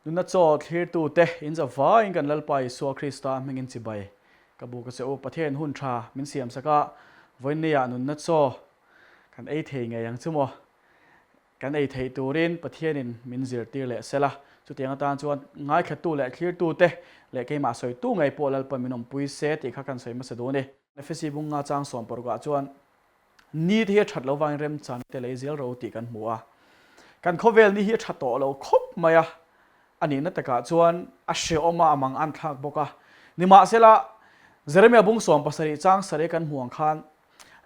Nunna chaw thlirtute in zavaiin kan Lalpa Isua Krista hmingin chibai ka buk a che u. Pathian hun tha min siam sak a, vawiinniah nunna chaw kan ei thei ngei ang chu maw? Kan ei theih turin Pathianin min zirtir leh sel a, chutiang atan chuan ngaithlattu leh thlirtute leh keimah sawitu ngei pawh Lalpa min awmpui se tih kha kan sawi hmasa duh a ni. Efesi bunga chang sawmparukah chuan Ni te hi a that lo vangin remchan te lei zel ro tih kan hmu a. Kan khawvel ni hi a tha tawh lo khawp mai a, a nihna takah chuan a hrehawm a, a mang an thlak bawk a. Nimahsela, Jeremia bung 17 chang sarih kan hmu ang khan,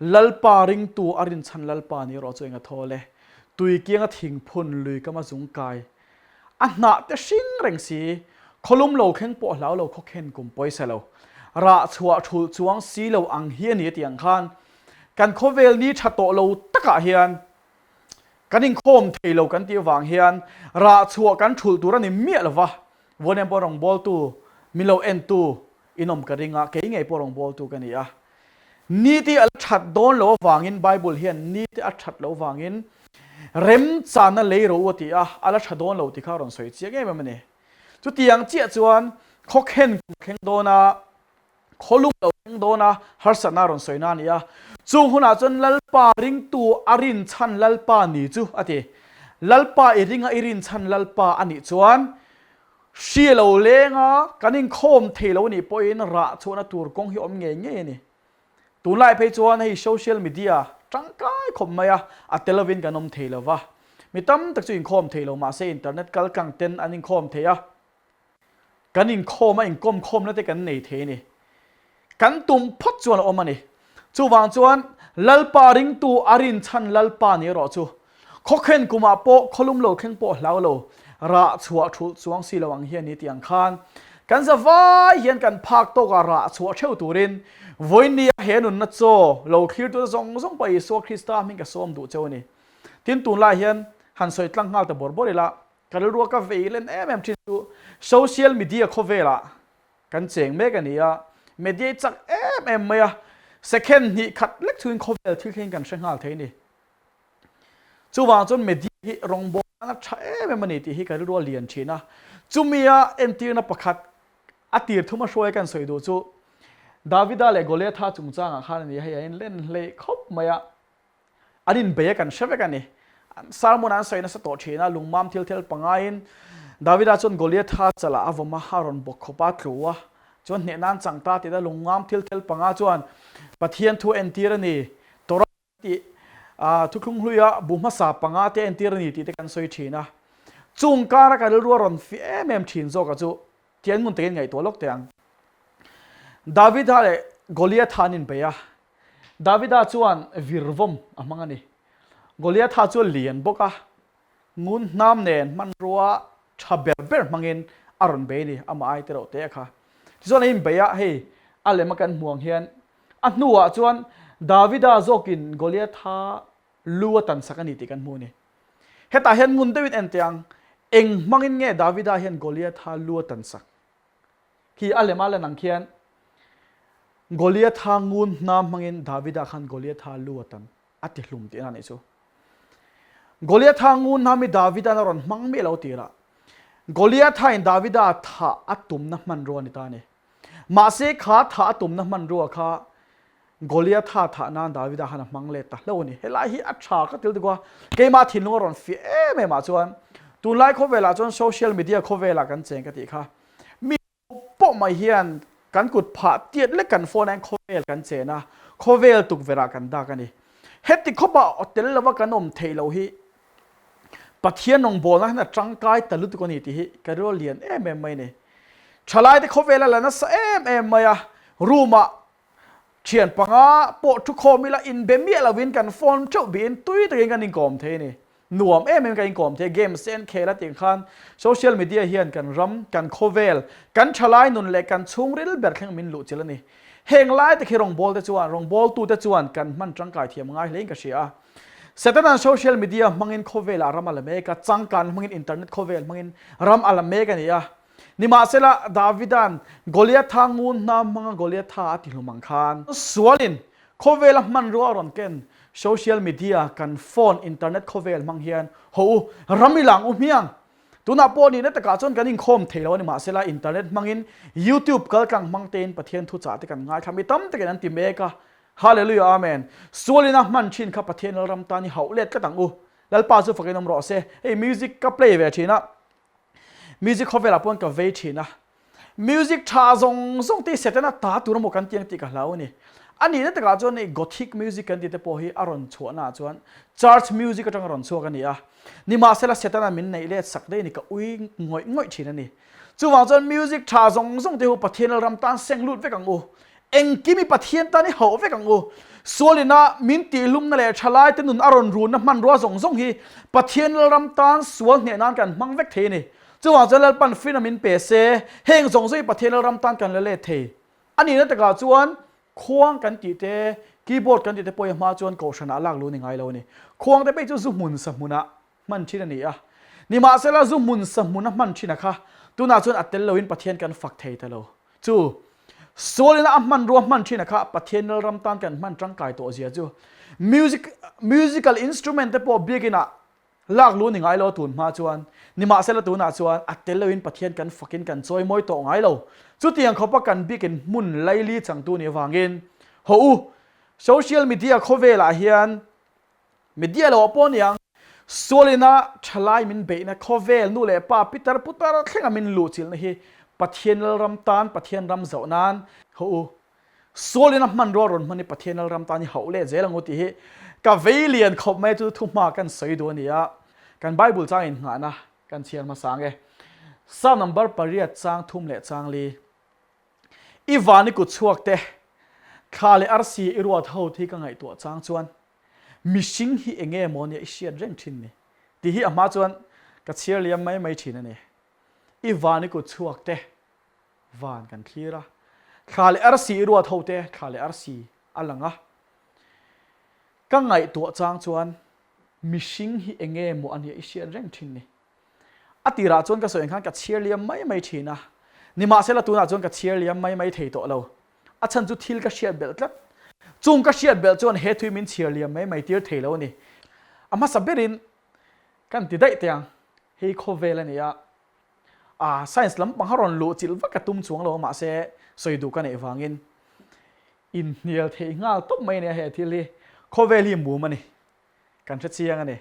Lalpa ringtu a rinchhan Lalpa ni erawh chu eng a thawl e, tui kianga thingphun lui kama zung kai, A hnah te hring reng si, khawlum lo thleng pawh hlau lo khawkhen kum pawisa lo, rah chhuah thulh chuang si lo ang hi a ni a tih ang khan kan khawvel ni tha tawh lo takah hian kan inkhawm thei lo kan tih avang hian rah chhuah kan thulh tur a ni miah lo va, Vuanem pawh rawngbawltu min lo entu inawm ka ring a, kei ngei pawh rawngbawltu ka ni a. Ni te a la that dawn lo avangin Bible hian ni te a that loh vangin remchana lei ro a ti a, a la tha dawn lo ti kha a rawn sawi chiang em em a ni. Chutiang chiah chuan khawkhen kum thleng dawn a, khawlum lo thleng dawn a, harsatna a rawn sawi na a ni a. Chung hunah chuan Lalpa ringtu a rinchhan Lalpa ni chu a ti. Lalpa i ringa i rinchhan Lalpa a nih chuan Hri lo leng a, kan inkhawm thei lo nih pawhin rah chhuahna tur kawng hi awm ngei ngei a ni. Tunlai phei chuan hei social media tangkai khawp mai a, a tel lovin kan awm thei lo va. Mi tam tak chu inkhawm thei lo mahse internet kal tlang ten an inkhawm thei a, kan inkhawm a inkawm khawmna te kan nei thei a ni. Kan tum phawt chuan a awm a ni. Chuvang chuan Lalpa ringtu a rinchhan Lalpa ni erawh chu khawkhen kumah pawh khawlum lo thleng pawh hlau lo, rah chhuah thulh chuang si lo ang hi a ni tih ang khan kan zavai hian kan phak tawkah rah chhuah theuh turin vawinia he nunna chaw lo thlirtute zawng zawng pawh Isua Krista hming ka sawm duh cheu a ni. Tin, tunlai hian han sawi tlang nghal ta bawr bawr ila, ka rilrua ka vei len em em thin chu social media khawvelah Kan cheng mek a ni a, media i chak em em mai a, second hnih khat lek chungin khawvel thil thleng kan hre nghal thei a ni. Chuvang chuan media hi rawngbawlna a tha em em a ni tih hi ka rilru a lian thin a. Chumia entirna pakhat a tir thum a hruai kan sawi duh chu Davida leh Goliatha chungchangah khan a ni a, hei a inlen hleih khawp mai a. An inbei a kan hre vek a ni. Sermon an sawi nasa tawh thin a, lungmam thil thel pangaiin Davida chuan Goliatha chalah a vawm a, a rawn bawk khawp a, tlu a, chuan hneh nan chang ta tih a lungmam thil thel panga chuan Pathian thu a entir a ni, Torah tih thuthlung hluia bu hmasa panga te a entir a ni tih te kan sawi thin a. Chung kara ka rilru a rawn fiah em em thin zawk a chu tih an ngun takin ngaihtuah lawk teh ang. Davida leh Goliatha an inbei a, Davida chuan virvawm a hmang a ni. Goliatha chu a lian bawk a, ngun hnam nen hmanrua tha ber ber hmangin a rawn bei a ni, amah ai te reuh te kha. Tichuan a inbei a, hei a lem a kan hmu ang hian a hnuah chuan Davida zawkin Goliatha lu a tansak a ni tih kan hmu a ni. Hetah hian ngun deuhin en teh ang, eng hmangin nge Davida hian Goliatha lu a tansak? Khi a lem a lan ang khian Goliatha ngun hnam hmangin Davida khan Goliatha lu a tan a ti hlum tihna a nih chu. Goliatha ngun hnam hi Davida'n a rawn hmang miah lo tirah Goliatha in Davida thah a tumna hmanrua a ni ta a ni. Mahse kha thah a tumna hmanrua kha Goliatha thah nan Davida khan a hmang let ta hlauh a ni. Helai hi a tha ka til tuk a, keimah thinlung a rawn fiah em em ah chuan tunlai khawvelah chuan social media khawvelah kan cheng ka tih kha. Mi pawh mai hian kan kut phah tiat lek kan phone ah hian khawvel kan chen a, khawvel tukverh ah kan dak a ni. Heti khawpah aw tel lova kan awm theih loh hi Pathian rawngbawlna hian a tangkai ta lutuk a ni tih hi ka rilru a lian em em mai a ni. Thalaite khawvel a la nasa em em mai a, room ah Thian panga pawh thu khawm ila inbe miah lovin kan phone theuh bihin tui takin kan inkawm thei a ni. Nuam em em kan inkawm thei a, games te an khel a tih khan social media hian kan ram, kan khawvel, kan thalai nun leh kan chhungril ber thleng min luhchilh a ni. Heng lai te khi rawngbawlte chuan, rawngbawltute chuan kan hman tangkai thiam ngai hlein ka hria a. Satan-a'n social media hmangin khawvelah ram a la mek a, changkan hmangin internet khawvel hmangin ram a la mek a ni a. Nimahsela, Davida'n Goliatha ngun hna hmanga Goliatha a tihlum ang khan, sualin khawvela hmanrua a rawn ken social media, kan phone, internet khawvel hmang hian haw u, ram i lang u hmiang! Tunah pawh nihna takah chuan kan inkhawm thei lo a ni mahsela internet hmangin YouTube kaltlang hmang tein Pathian thuchah te kan ngaithla mi tam takin an ti mek a. Hallelujah Amen. Sualin a hman thin kha Pathian Lalram tan i hauh let tlat ang u. Lalpa chu fakin awm rawh se. Hei music ka play ve thin a. Music khawvelah pawn ka vei thin a. Music tha zawng zawng te hi Setana ta tur emaw kan ti ang tih ka hlau a ni. A nihna takah chuan hei Gothic music kan tih te pawh hi a rawn chhuahna ah chuan Church music atanga rawn chhuak a ni a. Nimahsela Setana min neih let sak daih a ni ka ui ngawih ngawih thin a ni. Chuvang chuan music tha zawng zawng te hu Pathian Lalram tan seng lut vek ang u. Engkim i Pathian tan i hauh vek ang u. Sualina min tihhlumna leh thalai te nun a rawn runna hmanrua zawng zawng hi Pathian Lalram tan sual hneh nan kan hmang vek thei a ni. Chuvang chuan Lalpan freedom min pe se, heng zawng zawng hi Pathian Lalram tan kan la let thei. A nihna takah chuan khuang kan tih te, keyboard kan tih te pawh hi a hma chuan kohhranah lak luh a ni ngai lo a ni. Khuang te pawh hi chu zu hmun sa hmunah hman thin a ni a. Nimahsela zu hmun sa hmun a hman thin a kha tunah chuan a tel loin Pathian kan fak thei ta lo. Chu sualina a hmanrua hman thin a kha Pathian Lalram tan kan hman tangkai tawh zia chu music musical instrument te pawh biakin ah lak lu ni ngai lo tun hma chuan nimahsela tunah chuan a tel loin Pathian kan fakin kan chawi mawi tawh ngai lo. Chutiang khawpa kan biakin hmun laili changtu ni avangin haw u social media khawvelah hian Media lo ah pawh aniang. Sualina thalai min beihna khawvel nu leh pa pitar putar thlenga min luhchilhna hi Pathian Lalram tan Pathian ram zauh nan haw u. Sualina hmanrua rawn hman hi Pathian Lalram tan hi hauh let zel ang u tih hi ka vei lian khawp mai chu thuhma kan sawi duh a ni a. Kan Bible chang innghahna kan chhiar hmasa ang e. Psalm number pariat chang thum leh chang li. I van i kut chhuak te, thla leh arsi i ruat ho te hi ka ngaihtuah chang chuan mihring hi eng nge maw nia i hriat reng thin ni tih hi a hma chuan ka chhiar liam mai mai thin a ni. I van i kut chhuak te van kan thlir a, thla leh arsi i ruat ho te thla leh arsi a lang a. Ka ngaihtuah chang chuan mihring hi eng nge maw ania i hriat reng thin ni. A tirah chuan ka sawi ang khan ka chhiar liam mai mai thin a, nimahsela tunah chuan ka chhiar liam mai mai thei tawh lo. A chhan chu thil ka hriat belh tlat. Chung ka hriat belh chuan he thui min chhiar liam mai mai tir thei lo a ni. A hmasa berin kan ti daih teh ang, hei khawvel a ni a, ah science lampang a rawn luh chilh vak a tum chuang lo a mahse sawi duh ka neih vangin inhnial theih nghal tawp mai a nia he thil hi. Khawvel hi mum a ni. Kan hre chiang a ni.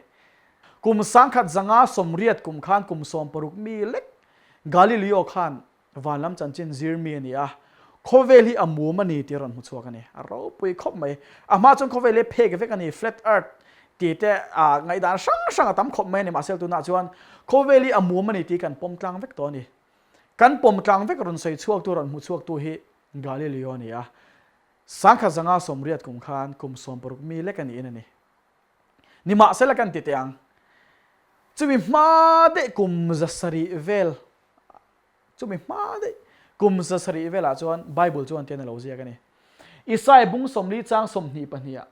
Kum sangkhat zanga sawmriat kum khan kum 60 mi lek Galileo khan vanlam chanchin zir mi a ni a, khawvel hi a mum a ni tih a rawn hmu chhuak a ni. A ropui khawp mai. A hma chuan khawvel hi phek vek a ni, flat earth tih te ah ngaihdan hrang hrang a tam khawp mai a ni. Mahse tunah chuan khawvel hi a mum a ni tih kan pawm tlang vek tawh a ni. Kan pawm tlang vek rawn sawi chhuaktu rawn hmu chhuaktu hi Galileo a ni a. Sangkhat zanga sawmriat kum khan kum 60 mi lek a niin a ni. Nimahsela kan ti teh ang, chumi hma daih kum 700 vel, chumi hma daih kum 700 velah chuan Bible chuan tian a lo ziak a ni. Isaiah bung 40 chang 22 ah,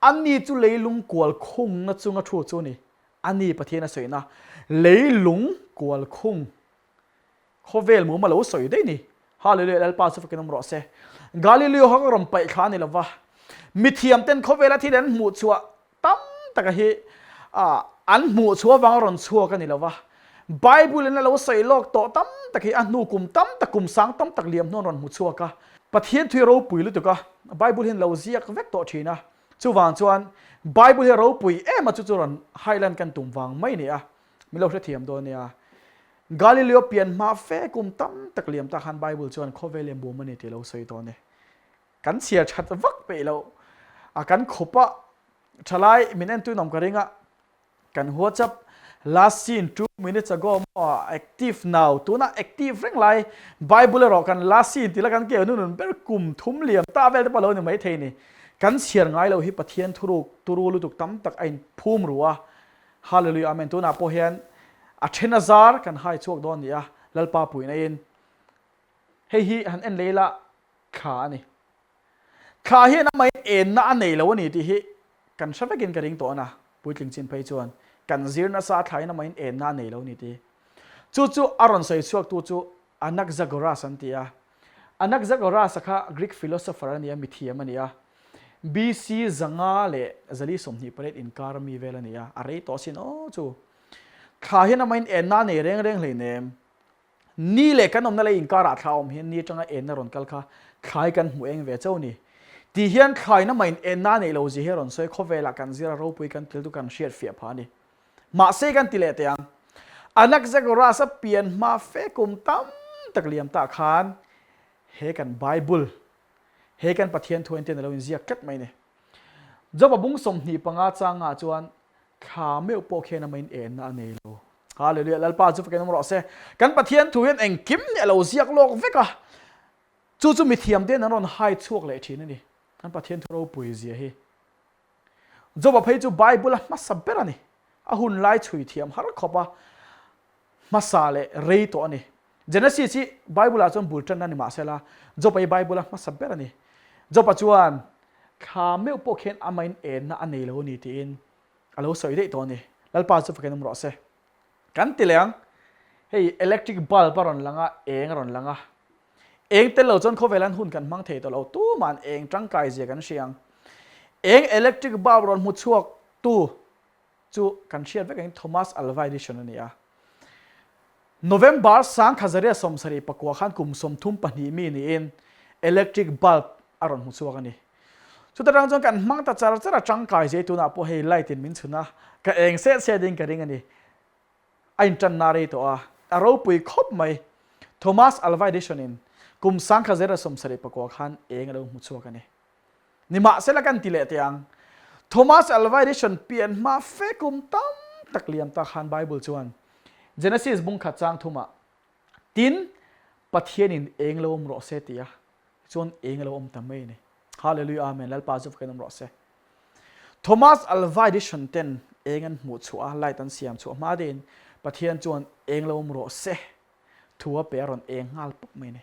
Ani chu leilung kual khungna chunga thu chu a ni. Ani Pathian a sawina leilung kual khung Khawvel mum a lo sawi daih ni. Hallelujah Lalpa chu fakin awm rawh se. Galileo kha ka rawn paih thla a ni lova. Mithiam ten khawvela thil an hmuh chhuah tam taka hi an hmuh chhuah avanga rawn chhuak a ni lova. Bible in a lo sawi lawk tawh tam tak hi a hnu kum tam tak kum sang tam tak liam hnu an rawn hmu chhuak a. Pathian thui ropui lutuk a Bible hian lo ziak vek tawh thin a. Chuvang chuan Bible hi a ropui em a chu chu rawn highland kan tum vang mai a ni a. Min lo hrethiam dawn nia. Galileo pian hma fe kum tam tak liam tak khan Bible chuan khawvel leh mum a ni tih lo sawi dawn e. Kan chhiar that vak peih lo a kan khup a thalai min entuin awm ka ring a kan WhatsApp last seen 2 minutes ago maw active now tuna active reng lai Bible erawh kan last seen tila kan keu nun ber kum thum liam ta vel te pawh lo ni mai thei ni. Kan chhiar ngai lo hi Pathian thuruk turu lutuk tam tak a in phum ru a Hallelujah Amen tunah pawh hian a then a zar kan hai chhuak dawn ni a Lalpa puihna in hei hi han en lei la thla a ni thla hian amahin enna a nei lo a ni tih hi kan hre vekin ka ring tawh a na puitling chin phei chuan kan zir nasa thla in amahin enna a nei lo a ni tih chu chu a rawn sawi chhuak tu chu Anaxagoras an ti a Anaxagoras-a kha Greek philosopher a ni a, mithiam a ni a. BC 528 inkar mi vel a ni a, a rei tawh asin aw chu. Thla hian amahin enna a nei reng reng hleinem. Ni leh kan awmna lei inkarah thla awm hian ni atanga enna rawn kal kha thlai kan hmu eng ve chauh a ni. Ti hian thlain amahin enna a neih lo zia hi a rawn sawi khawvelah kan zira ropui kan til chu kan hriat fiah phah a ni. Mahse kan ti leh teh ang. Anaxagoras a pian hma fe kum tam tak liam tah khan he kan Bible, he kan Pathian thu entirna lo inziak tlat mai a ni. Job-a bung 25 changah chuan Thla meuh pawh khian amahin enna a nei lo. Hallelujah, Lalpa chu fakin awm rawh se. Kan Pathian thu hian engkim nih a lo ziak lawk vek a, chu chu mithiam te'n an rawn hai chhuak leh thin a ni. Kan Pathian thu ropui zia hi. Job-a phei chu Bible a hmasa ber a ni. A hun lai chhui thiam har khawp a hmasa leh rei tawh a ni. Genesis hi Bible-ah chuan bul tanna ni mahsela, Job-a hi Bible a hmasa ber a ni. Job-a chuan thla meuh pawh khian amahin enna a nei lo a ni tiin a lo sawi daih tawh a ni. Lalpa chu fakin awm rawh se. Kan ti leh ang, hei electric bulb a rawn lang a, eng a rawn lang a. Eng tel lo chuan khawvel an hun kan hmang thei tawh lo, tuma'n eng tangkai zia kan hria ang. Eng electric bulb rawn hmu chhuak tu chu kan hriat vek angin Thomas Alva Edison a ni a. November 1974 khan kum 32 mi niin electric bulb a rawn hmu chhuak a ni. Chuta tang chuan kan hmang ta char char a, tangkai zia hi tunah pawh hei light in min chhun a, ka eng set set in ka ring a ni. A intanna rei tawh a, a ropui khawp mai. Thomas Alva Edison in kum 1974 khan eng a lo hmu chhuak a ni. Nimahsela kan ti leh teh ang. Thomas Alva Edison pian hma fe kum tam tak liam ta khan Bible chuan Genesis bung khat chang thumah Tin, Pathianin eng lo awm rawh se ti a, chuan eng a lo awm ta mai a ni. Hallelujah Amen Lalpa chu fakin awm rawh se. Thomas Alva Edison ten eng an hmuh chhuah a, light an siam chhuah hma deuhin Pathian chuan eng lo awm rawh se Thu a pe a rawn eng nghal pawp mai a ni.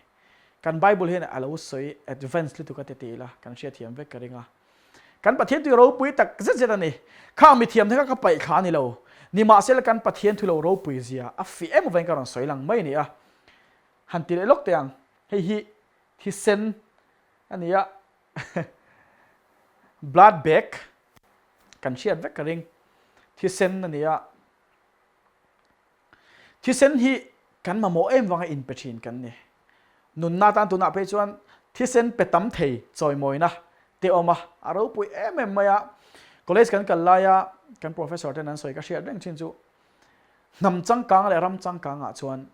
Kan Bible hian a lo sawi advance lutuk a ti ti ila kan hriatthiam vek ka ring a. Kan Pathian tui ropui tak zet zet a ni. Khang mithiam te kha ka paih thla a ni lo. Nimahsela kan Pathian thu lo ropui zia a fih em avangin ka rawn sawi lang mai a ni a. Han ti leh lawk teh ang. Hei hi thisen a ni a. Blood bag kan hriat vek ka ring. Thisen a ni a. Thisen hi kan mamawh em vanga inpe thin kan ni. Nunna tan tunah phei chuan thisen pe tam thei chawimawina te awm a, a ropui em em mai a. College kan kal laia kan professor ten an sawi ka hriat reng thin chu hnam changkang leh ram changkangah chuan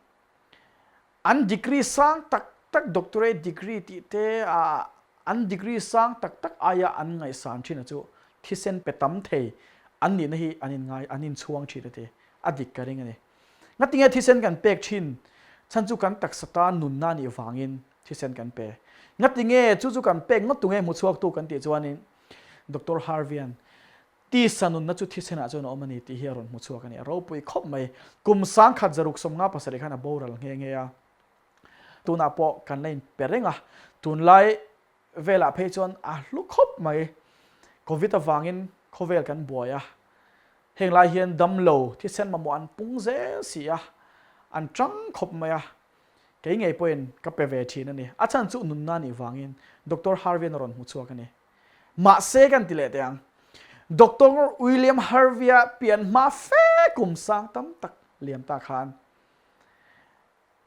An degree sang tak tak doctorate degree tih te ah an degree sang tak tak aia an ngaihsan thin a chu thisen pe tam thei an nihna hi an inngai an inchhuang thin a ti. A dik ka ring a ni. Ngatinge thisen kan pek thin chhan chu kan taksa tan nunna nih vangin thisen kan pe. Ngatinge chu chu kan pek ngawt tunge hmuchhuaktu kan tih chuanin Doctor Harvey-a'n Tisa nunna chu thisenah chuan a awm a ni tih hi a rawn hmu chhuak a ni. A ropui khawp mai. Kum sangkhat zaruk 57 khan a boral nghe nghe a. Tunah pawh kan la inpe reng a. Tunlai velah phei chuan a hlu khawp mai. Covid avangin khawvel kan buai a. Heng lai hian damlo thisen mamawh an pung zel si a. An tang khawp mai a. Kei ngei pawhin ka pe ve thin a ni. A chhan chu nunna nih vangin Doctor Harvey-a'n a rawn hmu chhuak a ni. Mahse kan ti leh teh ang. Doctor William Harvey-a pian hma fe kum sang tam tak liam ta khan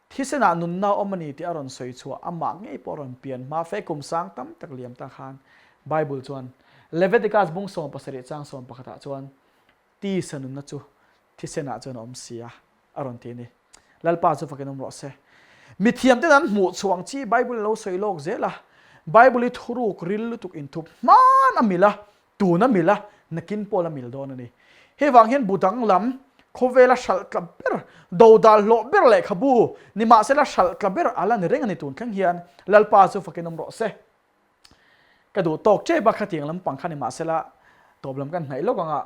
thisenah nunna awm a ni tih a rawn sawi chhuah amah ngei pawh a rawn pian hma fe kum sang tam tak liam ta khan Bible chuan Leviticus bung 17 chang 11 ah chuan Tisa nunna chu thisenah chuan a awm si a, a rawn ti a ni. Lalpa chu fakin awm rawh se. Mithiamten an hmuh chhuang chi Bible lo sawi lawk zel a, Bible hi thuruk ril lutuk inthup hman a mil a, tun a mil a, nakin pawh la mil dawn a ni. Hei vang hian bu danglam, khawvela hralh tla ber, dodal hlawh ber lehkhabu, nimahsela hralh tla ber a la ni reng a ni tun thleng hian Lalpa chu fakin awm rawh se. Ka duh tawk tep a khatiang lampang kha ni mahsela tawp lam kan hnaih lawk anga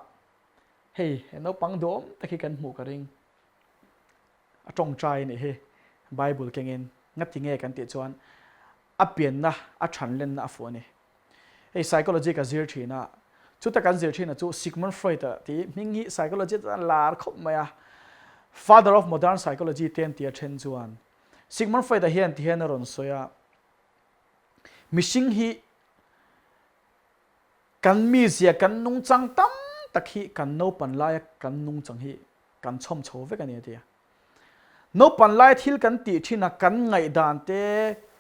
hei he naupang duhawm tak hi kan hmuh ka ring. A tawngtai a nih hi Bible kengin ngati nge kan tih chuan a pianna a thanlenna a fuh a ni. Hei psychology ka zir thin a, chuta kan zir thin a chu Sigmund Freud a tih hming hi psychology chuan lar khawp mai a, father of modern psychology te an ti a then chuan Sigmund Freud a hian ti hian a rawn sawi a, Mihring hi kan mizia, kan nungchang tam tak hi kan naupan laia kan nungchang hi kan chhawm chho vek a ni a ti a. Naupan lai thil kan tih thin a kan ngaihdan te,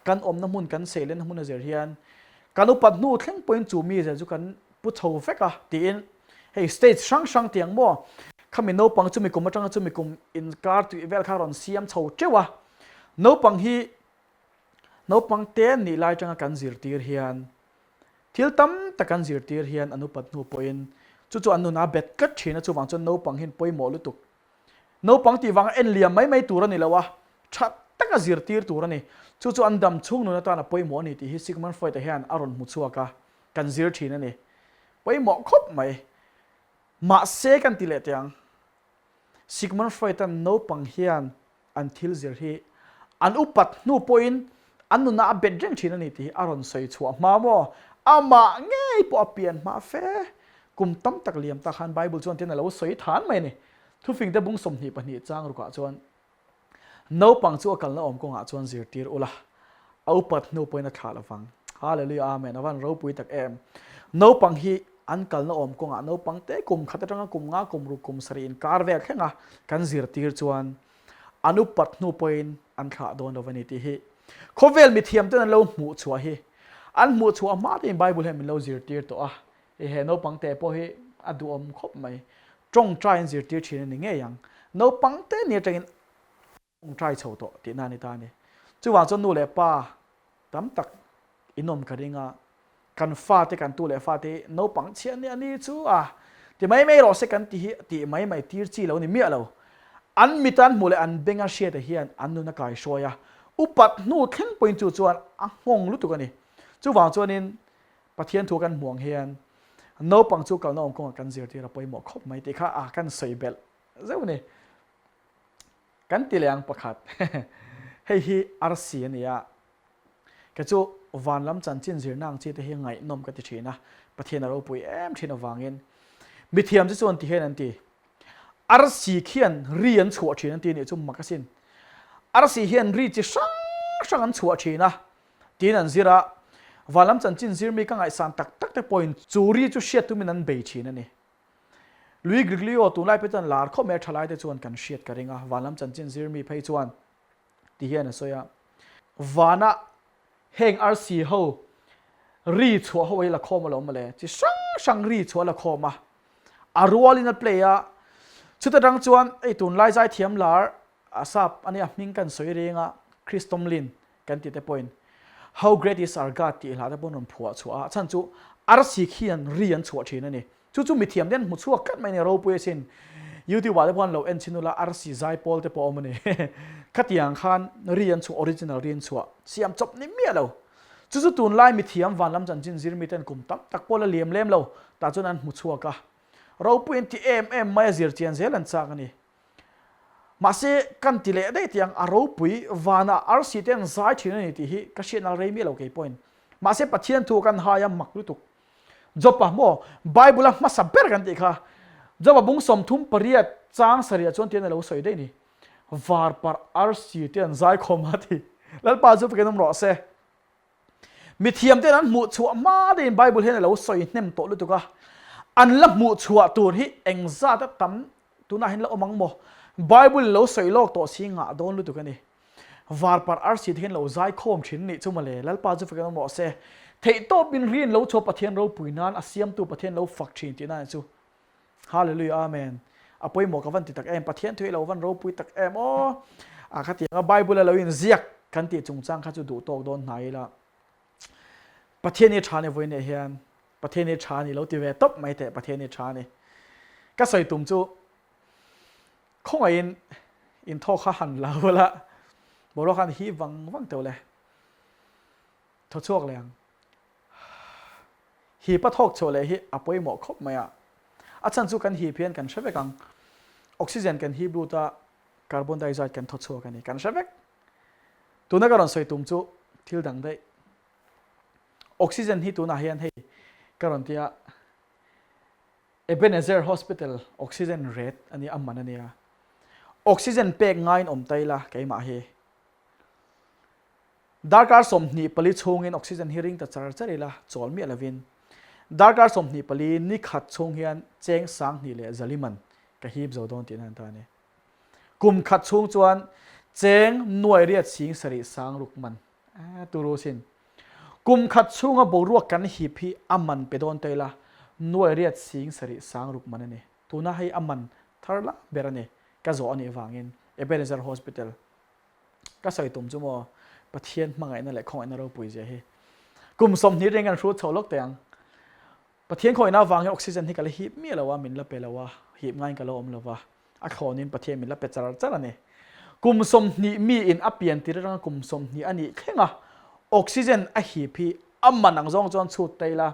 kan awmna hmun kan seilenna hmun a zir hian kan upat hnu thleng pawhin chu mi zel chu kan pu chho vek a tiin hei stage hrang hrang tiang maw khami naupang chumi kum atanga chumi kum inkar tih vel kha rawn siam chho teuh a. Naupang hi naupang te nih lai atanga kan zirtir hian thil tam tak kan zirtir hian an upat hnu pawhin chu chu an nunah a bet tlat thin a chuvang chuan naupang hian pawimawh lutuk Naupang tih vanga en liam mai mai tur a ni lo a, tha taka zirtir tur a ni. Chu chu an dam chhung nun atan a pawimawh a ni tih hi Sigmund Freud-a hian a rawn hmu chhuak a, kan zir thin a ni. Pawimawh khawp mai. Mahse kan ti leh teh ang. Sigmund Freud-a'n naupang hian an thil zir hi an upat hnu pawhin an nunah a bet reng thin a ni tih hi a rawn sawi chhuah hma maw? Amah ngei pawh a pian hma fe. Kum tam tak liam tak khan Bible chuan tin a lo sawi than mai a ni. Thufingte bung 22 chang rukah chuan naupang chu a kalna awm kawngah chuan zirtir ula, a upat hnu pawhin a thlah lovang. Hallelujah Amen a van ropui tak em. Naupang hi an kalna awm kawngah naupang te kum khat atanga kum nga kum ruk kum sarih inkar vel thleng a kan zirtir chuan an upat hnu pawhin an thlah dawn lo a ni tih hi khawvel mithiam ten an lo hmuh chhuah hi an hmuh chhuah hma tein Bible hian min lo zirtir tawh a, he naupang te pawh hi a duhawm khawp mai. Tawngtai an zirtir thin a ni ngei ang. Naupang te ni atangin tawngtai chho tawh tihna a ni ta a ni. Chuvang chuan nu leh pa tam tak in awm ka ring a, kan fate kan tu leh fate hi naupang chhiah nia ni chu a ti mai mai rawh se kan ti hi tih mai mai tir chi lo ni miah lo. An mit an hmuh leh an beng a hriat hian an nun a kaihruai a, upat hnu thleng pawhin chu chuan a nghawng lutuk a ni. Chuvang chuanin Pathian thu kan hmuh ang hian naupang chu kalna awm kawngah kan zirtir a pawimawh khawp mai tih kha a kan sawi belh zeuh a ni. Kan ti leh ang pakhat hei hi arsi a ni a, kei chu van lam chanchin zirna ang chi te hi ngaihnawm ka ti thin a, Pathian a ropui em thin avangin mithiam chu chuan ti hian an ti, arsi khian ri an chhuah thin an ti nih chu mak asin, arsi hian ri chi hrang hrang an chhuah thin a tiin an zir a, van lam chanchin zir mi ka ngaihsan tak tak te pawhin chu ri chu hriat tumin an bei thin a ni. Louis Giglio tunlai phei chuan lar khawp mai a thalai te chuan kan hriat ka ring a, vanlam chanchin zir mi phei chuan ti hian a sawi a, vana heng arsi ho ri chhuah ho hi la khawm alawm mawle, chi hrang hrang ri chhuah la khawm a, a rualin a play a, chuta tang chuan hei tunlai zaithiam lar a sap ania hming kan sawi reng a, Chris Tomlin kan tih te pawhin How Great Is Our God tih hla te pawh an rawn phuah chhuah a, a chhan chu arsi khian ri an chhuah thin a ni. Chu chu mithiam te an hmu chhuak tlat mai a ni, ropui asin. YouTube ah te pawh an lo en chhin ula arsi zaipawl te pawh a awm a ni. Khatiang khan ri an chhuah, original ri an chhuah siam chawp ni miah lo. Chu chu tunlai mithiam vanlam chanchin zir miten kum tam tak pawh la liam lem lo, tah chuan an hmu chhuak a. Ropui an ti em em mai a, zir chian zel an chak a ni. Mahse, kan ti leh daih tiang a ropui vanah arsi te an zai thin a ni tih hi ka hriat nal rei miah lo kei pawhin. Mahse, Pathian thu kan hai a mak lutuk. Job-a maw Bible-a hmasa ber kan tih kha Job-a bung 38 chang sarih ah chuan tian a lo sawi daih ni. Varparh arsi te an zai khawm a ti. Lalpa chu fakin awm rawh se. Mithiam ten an hmuh chhuah hma deuhin Bible hian a lo sawi hnem tawh lutuk a, an la hmuh chhuah tur hi engzat a tam tunah hian la awm ang maw? Bible lo sawi lawk tawh si ngah dawn lutuk a ni. Varparh arsi te hian lo zai khawm thin nih chu mawle, Lalpa chu fakin awm rawh se. Theihtawpin rin lo chhuah Pathian ropui nan a siamtu Pathian lo fak thin tihna nih chu. Hallelujah Amen. A pawimawh ka van ti tak em, Pathian thu hi lo van ropui tak em aw. A khatiang a Bible a lo in ziak kan tih chungchang kha chu duh tawk dawn hnai ila. Pathian hi tha ni vawi nei hian Pathian hi tha ni lo ti ve tawp mai teh Pathian hi tha ni. Ka sawi tum chu khawngaihin in thaw kha han la ula boruak khan hi vang vang teuh le. Thaw chhuak leh ang. Hip a thawk chhuah leh hi a pawimawh khawp mai a. A chhan chu kan hip hian kan hre vek ang. Oxygen kan hip lut a, carbon dioxide kan thaw chhuak a ni. Kan hre vek. Tuna ka rawn sawi tum chu thil dang daih. Oxygen hi tunah hian hei ka rawn tia Ebenezer Hospital oxygen rate a nia, a man a nia. Oxygen pek ngaiin awm ta ila keimah hi. Darkar 24 chhungin oxygen hi ring ta char char ila, chawl miah lovin. Darkar 24 ni khat chhung hian cheng 20,000 ka hip zo dawn tihna an ta a ni. Kum khat chhung chuan cheng nuai riat sing sarih sang ruk man turu sin. Kum khat chhunga boruak kan hip hi a man pe dawn ta ila, nuai riat sing sarih sang ruk man a ni. Tuna hei a man thar la ber a ni. Ka zawh a nih vangin Ebenezer Hospital ka sawi tum chu maw Pathian hmangaihna leh khawngaihna ropui zia hi kum 20 reng kan hrut chho lawk teh ang. Pathian khawngaihna avangin oxygen hi ka la hip miah lo a, min la pe lo a, hip ngaiin ka lo awm lo va, a thlawnin Pathian min la pe char char a ni. Kum 20 miin a pian tir atanga kum 20 a nih thleng a, oxygen a hip hi a man ang zawng chuan chhut ta ila,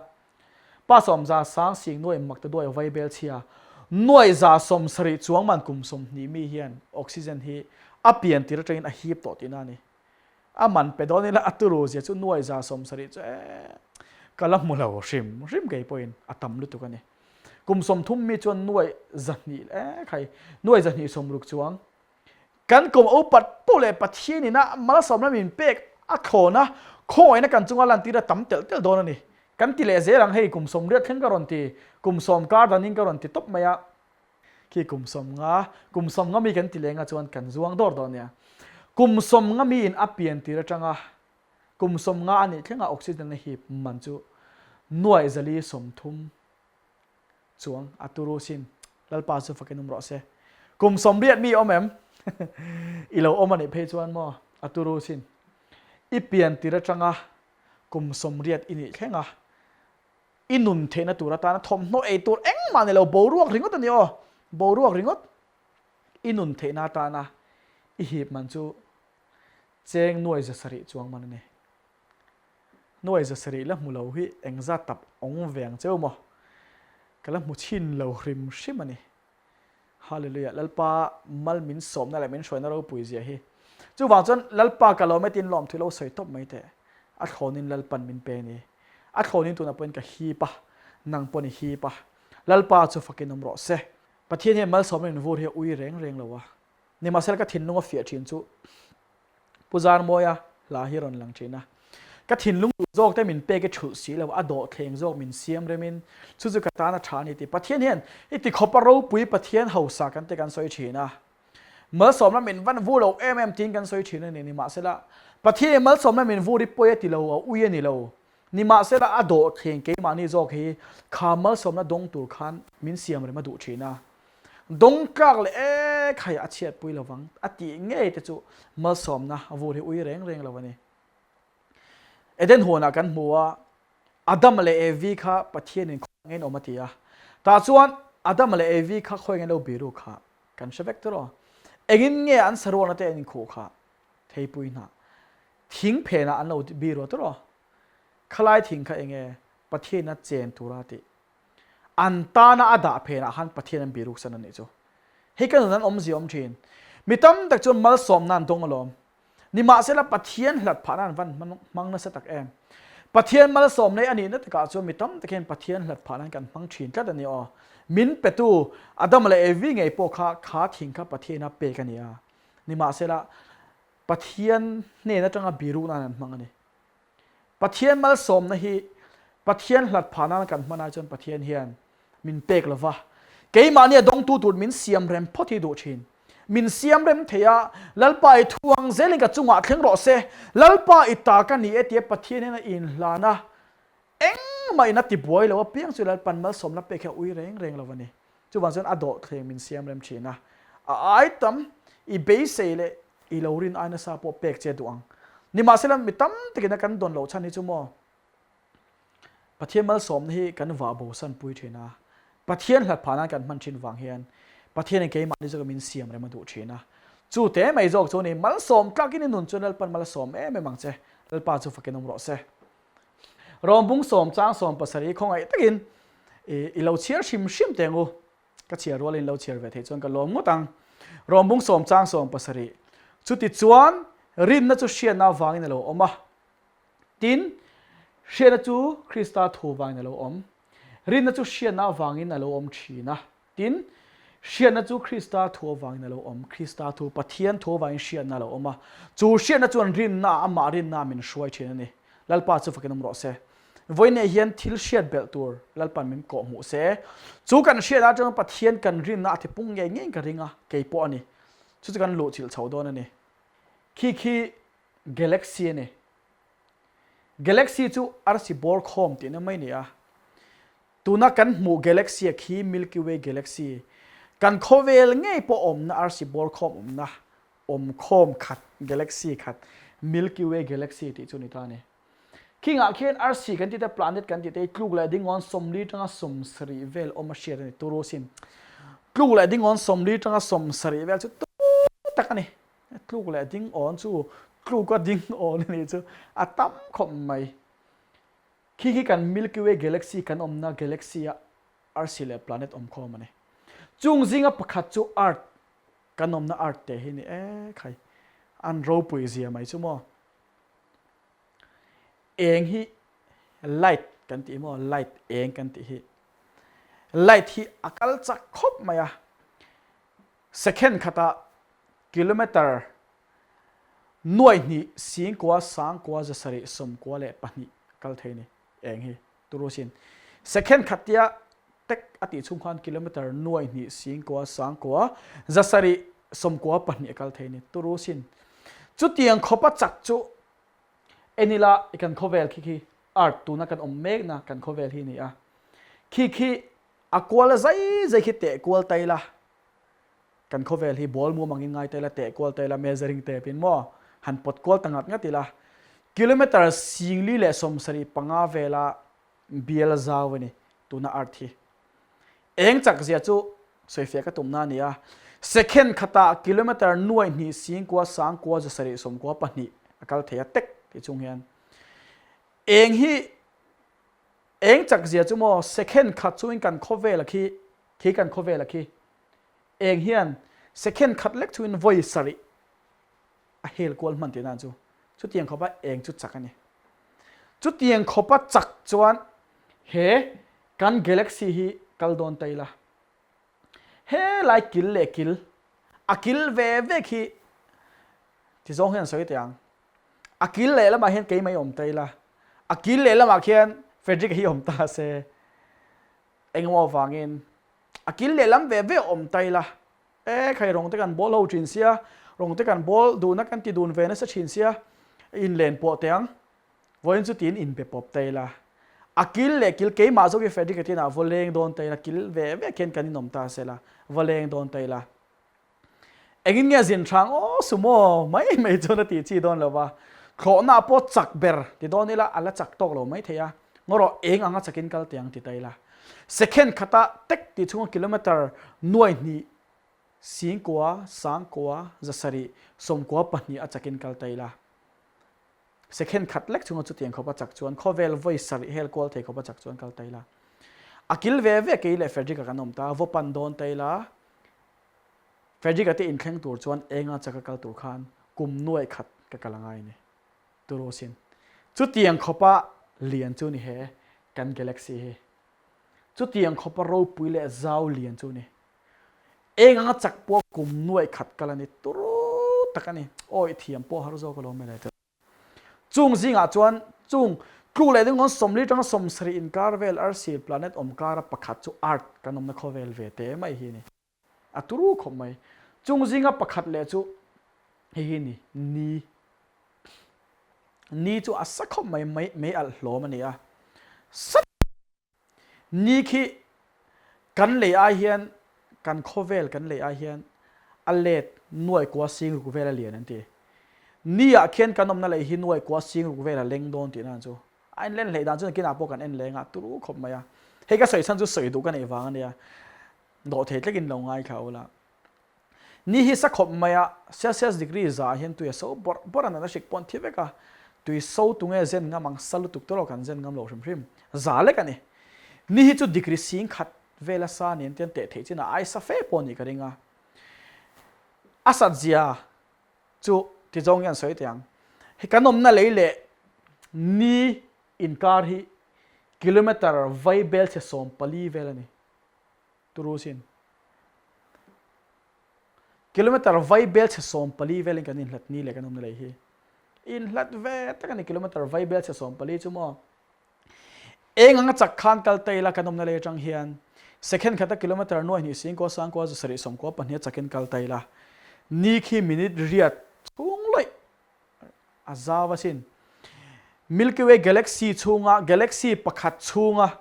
Pa sawmza sang sing nuai mak ta duai vaibel chhia, nuai za 70 chuang man kum 20 mi hian oxygen hi a pian tir atangin a hip tawh tihna a ni. A man pe dawn ila a turu zia chu nuai 70 chu ee ka la hmu lo hrim hrim kei pawhin a tam lutuk a ni. Kum 30 mi chuan nuai 200 ee khai nuai 260 chuang kan kum upat poh leh Pathian ina malsawmna min pek a thlawn a, khawngaihna kan chunga lantir a tam telh telh dawn a ni. Kan ti leh zel ang hei kum 80 thleng ka rawn ti, kum 10 kar danin ka rawn ti tawp mai a. Khi kum 50, kum 50 mi kan ti leng a chuan kan zuang dawr dawn nia. Kum 50 miin a pian tir atanga kum 50 a nih thlengah oxygen a hip man chu nuai 430 chuang a turu sin. Lalpa chu fakin awm rawh se. Kum 80 mi awm em? I lo awm a nih phei chuan maw a turu sin. I pian tir atanga kum 80 i nih thlenga I nun theihna tur atana thawmhnaw ei tur engmah ni lo, boruak ringawt a ni aw, boruak ringawt. I nun theihna atana i hip man chu cheng nuai 700 chuang man a ni. Nuai 700 la hmu lo hi engzat tap awng ve ang cheu maw? Ka la hmu chhin lo hrim hrim a ni. Hallelujah Lalpa mal min sawmna leh min hruaina ropui zia hi. Chuvang chuan Lalpa ka lawm e tiin lawmthu lo sawi tawp mai teh. A thlawnin Lalpan min pe ni. A thlawnin tunah pawhin ka hip a, nang pawh ni hip a. Lalpa chu fakin awm rawh se. Pathian hian malsawmna min vur hi a ui reng reng lo a. Nimahsela ka thinlung a fiah thin chu Pu Zarmawia hla hi rawn lang thin a. Ka thinlung duh zawk te min pek i thulh si lo, a dawhthleng zawk min siam remin chu chu ka tan a tha a ni tih Pathian hian i ti khawp a ropui Pathian hausa kan te kan sawi thin a. Malsawmna min van vu lo em em tiin kan sawi thin a ni. Nimahsela Pathian in malsawmna min vur i pawi a ti lo, a ui a ni lo. Nimahsela a dawhthleng keimahni zawk hi kha malsawmna dawng tur khan min siam rem a duh thin a. Dawng tlak leh ek hai a chhiatpui lovang a tih ngei te chu malsawmna vur hi ui reng reng lo a ni. Eden huanah kan hmu a, Adama leh Evi kha Pathianin khawi ngeiin awm a ti a. Tah chuan Adama leh Evi kha khawi ngei lo biru kha kan hre vek tawh. Engin nge an saruakna te an inkhuh kha theipui hnah thing phenah an lo biru tawh. Khalai thing kha enge Pathiana chen tura tih An tana a dah phenah khan Pathian an biruk san a nih chu. Hei ka nun an awmzia awm thin. Mi tam tak chuan malsawmna an dawng alawm. Nimahsela Pathian hlat phahna an van hmang nasa tak em. Pathian malsawmna hi a nihna takah chuan mi tam tak hian Pathian hlat phahna an kan hmang thin tlat a ni aw. Min petu Adama leh Evi ngei pawh kha kha thing kha Pathiana pek a ni a. Nimahsela Pathian hnen atanga birukna an hmang a ni. Pathian malsawmna hi Pathian hlat phah nan kan hman ai chuan Pathian hian min pek lo va, keimahni a dawngtu tur min siam rem phawt hi duh thin. Min siam rem thei a, Lalpa i thu ang zelin ka chungah thleng rawh se, Lalpa i ta ka ni e tia Pathian hian a inhlan a, engmah in a tibuai lo apiang chu Lalpan malsawmna pek hi a ui reng reng lo a ni. Chuvang chuan a dawhthleng min siam rem thin a, a ai tam i beisei leh i lo rin ai nasa pawh pek che duh ang. Nimahsela mi tam takin a kan dawn loh chhan hi chu maw Pathian malsawmna hi kan vah bosan pui thin a, Pathian hlat phah nan kan hman thin vang hian Pathianin keimahni zawka min siam rem a duh thin a. Chu te mai zawk chu ni malsawm tlakin i nun chuan Lalpan malsawm em em ang che, Lalpa chu fakin awm rawh se. Rawmbung sawm chang 17 khawngaih takin i lo chhiar hrim hrim teh ang u. Ka chhiar rualin lo chhiar ve theih chuan ka lawm ngawt ang. Rawmbung sawm chang 17 Chuti chuan rinna chu hriatna avangin a lo awm a. Tin, hriatna chu Krista thu vangin a lo awm. Rinna chu hriatna avangin a lo awm thin a. Tin, hriatna chu Krista thu avangin a lo awm. Krista thu, Pathian thu avangin hriatna a lo awm a. Chu hriatna chuan rinna, amah rinna min hruai thin a ni. Lalpa chu fakin awm rawh se. Vawiinah hian thil hriat belh tur Lalpan min kawh hmuh se. Chu kan hriatna atanga Pathian kan rinna a tipung ngei ngeiin ka ring a, kei pawh a ni. Chu chu kan luhchilh chho dawn a ni. Khi khi galaxy a ni. Galaxy chu arsi bawr khawm tihna mai a ni a. Tuna kan hmuh galaxy a khi Milky Way galaxy, kan khawvel ngei pawh awmna arsi bawr khawm awmna awm khawm khat galaxy khat Milky Way galaxy tih chu a ni ta a ni. Khingah khian arsi kan tih te planet kan tih te hi tluk leh dingawn 40 tanga 70 vel awm a hriat a ni turu sin. Tluk leh dingawn 40 tanga 70 vel chu turu tak a ni. Tluk leh dingawn chu tluka dingawn a nih chu a tam khawp mai. Khi khi kan Milky Way galaxy kan awmna galaxy a arsi leh planet awm khawm a ni. Chung zinga pakhat chu Earth kan awmna Earth te hi ni e khai. An ropui zia mai chu maw. Eng hi light kan tih maw light eng kan tih hi. Light hi a kal chak khawp mai a. Second khatah kilometer 2,000 singkua sangkua 792 kal thei ni eng hi turusin. Second khat tia tek a tih chhung khan kilometer 2,000 singkua sangkua 792 kal thei ni turusin. Chutiang khawpa chak chu enila i kan khawvel khi khi Earth tuna kan awm mekna kan khawvel hi ni a. Khi khi a kual zai zai khi teh kual tai la. Kan khawvel hi ball mum angin ngai ta ila, teh kual ta ila, measuring tape in maw han pawt kual ta ngat ngat ila, kilometer 1075 vela bial zau a ni tuna Earth hi. Eng chak zia chu sawifiah ka tumna a ni a, second khatah kilometer 2,000 singkua sangkua 792 a kal thei a tek tih chung hian eng hi eng chak zia chu maw second khat chungin kan khawvel a khi khi kan khawvel a khi Eng hian second khat lek chungin vawi sarih a hel kual hman tihna chu chutiang khawpa eng chu chak a ni. Chutiang khawpa chak chuan he kan galaxy hi kal dawn ta ila. He lai kil leh kil, a kil ve ve khi ti zawng hian sawi teh ang. A kil leh lamah hian keimah hi awm ta ila, a kil leh lamah khian Frederick hi awm ta se. Engemaw avangin a kil lehlam ve ve awm ta ila, e khai rawng te kan bawl ho thin sia, rawng te kan bawl duhna kan ti dun ve nasa thin sia, in len pawh teh ang, vawiin chu tiin in be pawp ta ila, a kil leh kil keimah zawk hi Frederick-a tinah va leng dawn ta ila, kil ve ve khian kan inawm ta sela, va leng dawn ta ila. Engin nge zin hrang aw sumo mai mai chuan a tih chi dawn lo va, thlawhna pawh chak ber ti dawn ila a la chak tawk lo mai thei a, ngaw rawh eng anga chakin kal teh ang ti ta ila. Second khata tek tih chhunga kilometer 2,000 singkua sangkua 792 a chakin kal ta ila. Second khat lek chhunga chutiang khawpa chak chuan khawvel vawi sarih hel kual thei khawpa chak chuan kal ta ila. A kil ve ve kei leh Frederick-a kan awm ta, vaw pan dawn ta ila. Frederick-a te inthleng tur chuan enga chaka kal tur khan kum nuaih khat ka kal a ngai a ni. Turusin. Chutiang khawpa lian chu ni he kan galaxy hi. Chutiang khawpa ropui leh zau lian chu ni. Eng anga chak pawh kum nuaih khat kal a ni. Turu tak a ni. Awi thiam pawh har zawk alawm mele chu. Chung zingah chuan chung tluk leh ding awm 40 atanga 70 inkar vel arsi planet awm kara pakhat chu Earth kan awmna khawvel ve te mai hi a ni. A turu khawp mai. Chung zinga pakhat leh chu hei hi a ni, Ni. Ni chu a sa khawp mai, mei alh hlawm a ni a. Sa Ni khi kan lei ai hian kan khawvel kan lei ai hian a let nuai kua sing ruk vel a lian an ti. Ni ah khian kan awmna lei hi nuai kua sing ruk vel a leng dawn tihna an chu. A in len hleih dan chu nakinah pawh kan en leng a turu khawp mai a. Hei ka sawi chhan chu sawi duh ka neih vang a nia. Dawhthei tlekin lo ngaithla ula. Ni hi sa khawp mai a, Celsius degree za ah hian tui a so bawrh bawrh a, natna hrik pawh an thi vek a, tui so tu nge zen ngam ang sa lutuk tawh lo kan zen ngam lo hrim hrim za lek a ni. Ni hi chu degree 10,000 vela sa nen tian teh theih chin a ai sa fe pawh a nih ka ring a. A sat zia chu ti zawng hian sawi teh ang. Hei kan awmna lei leh ni inkar hi kilometer vai bel chhe 14 vel a ni. Turusin kilometer vai bel chhe 14 velin kan inhlat ni leh kan awmna lei hi. Inhlat ve tak a ni kilometer vai bel chhe 14 chu maw. Eng anga chak khan kal ta ila kan awmna lei atang hian second khata kilometer 2,000 singkua sangkua 792 chakin kal ta ila. Ni khi minute riat chhung lawih a zau asin. Milky Way galaxy chhunga galaxy pakhat chhunga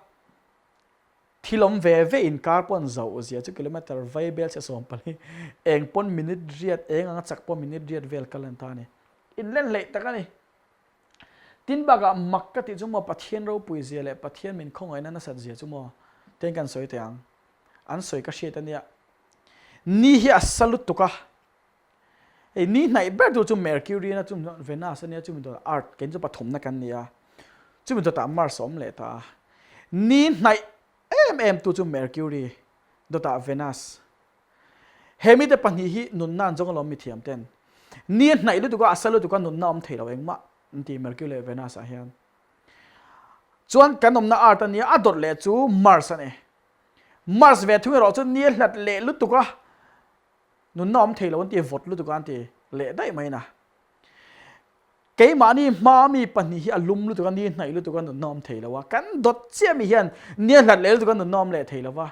thil awm ve ve inkar pawh an zauh zia chu kilometer vai bel chhe 14 eng pawn minute riat eng anga chak pawh minute riat vel kal an ta a ni. Inlen hleih tak a ni. Tin bakah mak ka tih chu maw Pathian ropui zia leh Pathian min khawngaihna nasat zia chu maw ten kan sawi teh ang. An sawi ka hriat a nia. Ni hi a sa lutuk a. Hei ni hnaih ber tur chu Mercury a chumi chuan Venus a nia chumi dawtah Earth kei chu pathumna kan ni a. Chumi dawtah Mars a awm leh ta a. Ni hnaih em em tu chu Mercury dawtah Venus. He mite pahnih hi nunna an zawng alawm mithiam ten. Ni a hnaih lutuk a, a sa lutuk a nunna a awm thei lo engmah an ti Mercury leh Venus ah hian. Chuan kan awmna Earth a nia a dawt leh chu Mars a ni. Mars ve thung erawh chu ni a hlat leh lutuk a, nunna awm thei lo an ti, vawt lutuk a an ti leh daih mai na. Keimahni hma mi pahnih hi a lum lutuk a, ni hnaih lutuk a nunna awm thei lo a, kan dawt chiah mi hian ni a hlat leh lutuk a nunna awm leh thei lo va.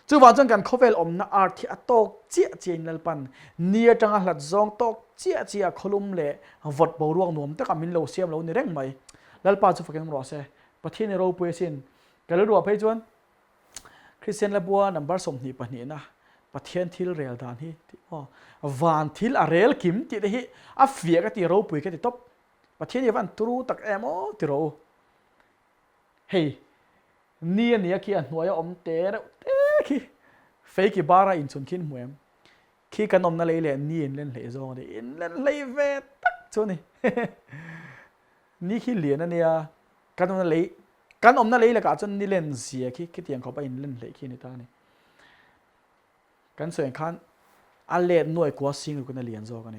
Chuvang chuan kan khawvel awmna earth hi a tawk chiah chiah in Lalpan ni atanga hlat zawng tawk chiah chiah khawlum leh vawt boruak nuam takah min lo siam lo ni reng mai. Lalpa chu fakin rawh se. Pathian i ropui asin. Ka rilruah phei chuan Kristian Labua number 20 pahnihna Pathian thil rel dan hi tih maw van thil a rel kim tih te hi a fiah ka ti ropui ka ti tawp. Pathian hi a van turu tak em aw ti rawh u. Hei ni a nia khi a hnuai a awm te reuh te khi feiki bara inchhun khi in hmu em? Khi kan awmna lei leh ni in len hleih zawng a ni. In len hlei ve tak chu a ni. Ni khi lian a nia kan awmna lei Kan awmna lei lakah chuan ni len zia khi khitiang khawp a in len hleih khi a ni ta a ni. Kan sawi ang khan a let nuai kua sing rukin a lian zawk a ni.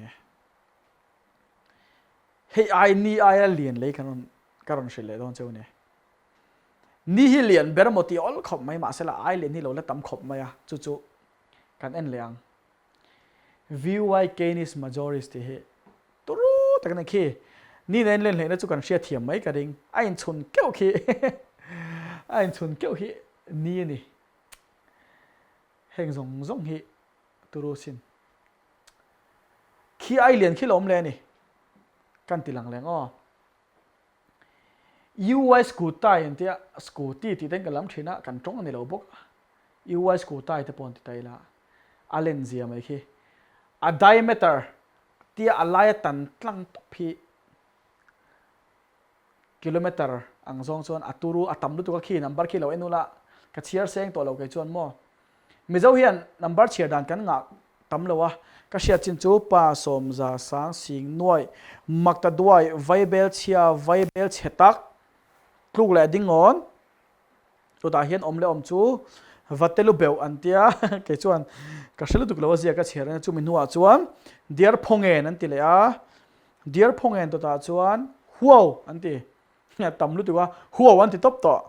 Hei ai ni aia lian lei kan rawn ka rawn hrilh leh dawn cheu a ni. Ni hi lian ber maw tih awl khawp mai mahsela ai lian hi lo la tam khawp mai a, chu chu kan en leh ang. VY Canis Majoris tih hi turu tak a ni khi. Ni nen len hleihna chu kan hriat thiam mai ka ring. A inchhun keuh khi a inchhun keuh hi ni a ni. Heng zawng zawng hi turu sin. Khi ai lian khi lo awm leh a ni. Kan ti lang leng aw. UI Scooty an tia, Scooty tih ten ka lam thin a, kan tawng a ni lo bawk a. UI Scooty te pawh an ti ta ila, a len zia mai khi. A diameter tia a laia tan tlang tawp hi kilometer ang zawng chuan a turu a tam lutuk a khi number khi lo en ula ka chhiar seng tawh lo kei chuan maw. Mizo hian number chhiar dan kan ngah tam lo a, ka hriat chin chu pa sawmza sang sing nuai, makta duai, vaibel chhia, vaibel chhe tak, tluk leh ding awn, chutah hian awm leh awm chu vatelu beuh an tia, kei chuan ka hre lutuk lo a zia ka chhiar ania, chumi hnuah chuan diar phawngen an ti leh a, diar phawngen tawtah chuan huau an ti, tam lutuk a, huau an ti tawp tawh.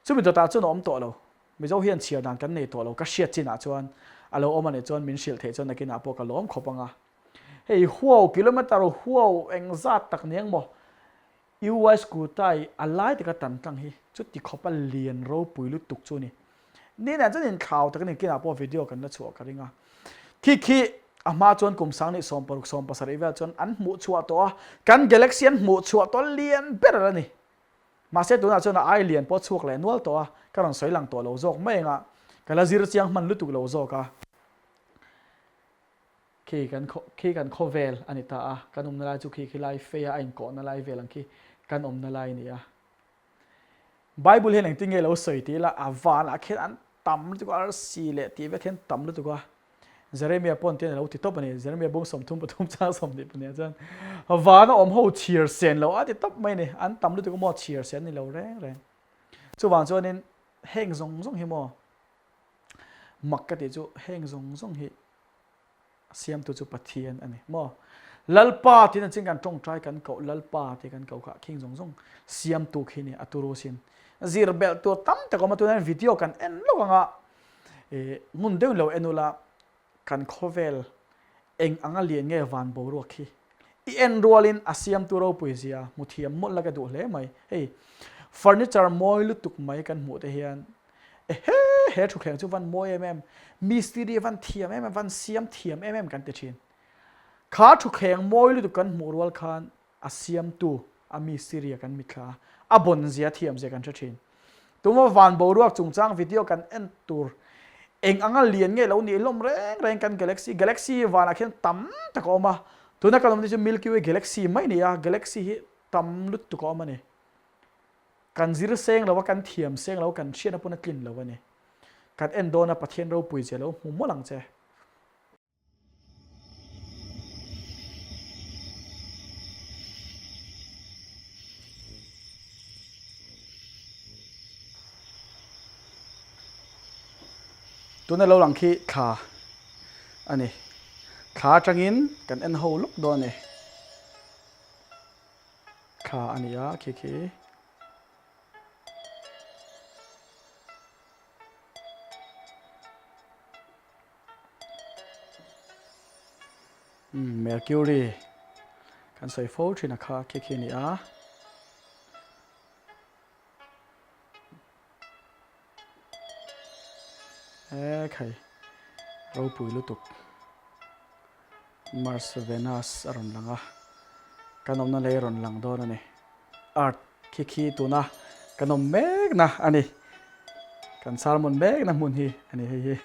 Chumi dawtah chuan a awm tawh lo. Mizo hian chhiar dan kan nei tawh lo. Ka hriat chinah chuan a lo awm a nih chuan min hrilh theih chuan nakinah pawh ka lawm khawp ang a. Hei huau kilometer huau engzat tak ni ang maw? UY Scooty a lai taka tan tlang hi chuti khawpa lian ropui lutuk chu a ni. Ninah chuan inthlau tak a ni. Kinah pawh video kan la chhuah ka ring a. Khi khi a hma chuan kum sang nih 16 17 vel chuan an hmuh chhuah tawh a. Kan galaxy an hmuh chhuah tawh lian ber a ni. Mahse tunah chuan a ai lian pawh chhuak leh nual tawh a, ka rawn sawi lang tawh lo zawk mai anga ka la zir chiang hman lutuk lo zawk a. Khi kan khi kan khawvel a ni ta a, kan awmna lai chu khi khi lai feia a inkawhna lai vel ang khi kan awmna lai a ni a. Bible hian engtin nge lo sawi tih ila a vanah khian an tam lutuk a, arsi leh tih vek hian tam lutuk a. Jeremia pawn tian a lo ti tawp a ni. Jeremia bung 33 chang 22 chuan vana awm ho chhiar sen lo a ti tawp mai a ni. An tam lutuk maw chhiar sen a ni lo reng reng. Chuvang chuanin heng zawng zawng hi maw mak ka tih chu heng zawng zawng hi siamtu chu Pathian a ni maw. Lalpa tiin an chin kan tawngtai kan koh Lalpa tih kan koh kha khing zawng zawng siamtu khi ni a turu sin. Zir belh tur tam tak awm a tunah hian video kan en lawk anga Hmun deuh lo en ula kan khawvel eng anga lian nge van boruak hi i en rualin a siamtu ropui zia hmu thiam mawlh la ka duh hle mai. Hei furniture mawi lutuk mai kan hmuh te hian ehe he thutthleng chu van mawi em em, mistiri van thiam em em, van siam thiam em em kan ti thin. Kha thutthleng mawi lutuk kan hmuh rual khan a siamtu a mistiri a kan mitthla a, a bawn zia thiam zia kan hre thin. Tuma van boruak chungchang video kan en tur eng anga lian nge lo nih hlawm reng reng kan galaxy, galaxy vanah khian tam tak a awm a, tuna kan awmna chu Milky Way galaxy mai a ni a, galaxy hi tam lutuk a awm a ni. Kan zir seng lo a, kan thiam seng lo a, kan hriatna pawn a tlin lo a ni. Kan en dawn a Pathian ropui zia lo hmu mawlh ang che. Tuna lo lang khi thla a ni. Thla atangin kan en ho lawk dawn a ni. Thla a ni a khi khi. Mercury kan sawi fo thin a kha khi khi a ni a. E khai ropui lutuk Mars Venus a rawn lang a kan awmna lei a rawn lang dawn a ni. Earth khi khi tuna kan awm mekna a ni. Kan sermon mekna hmun hi a ni hei hi.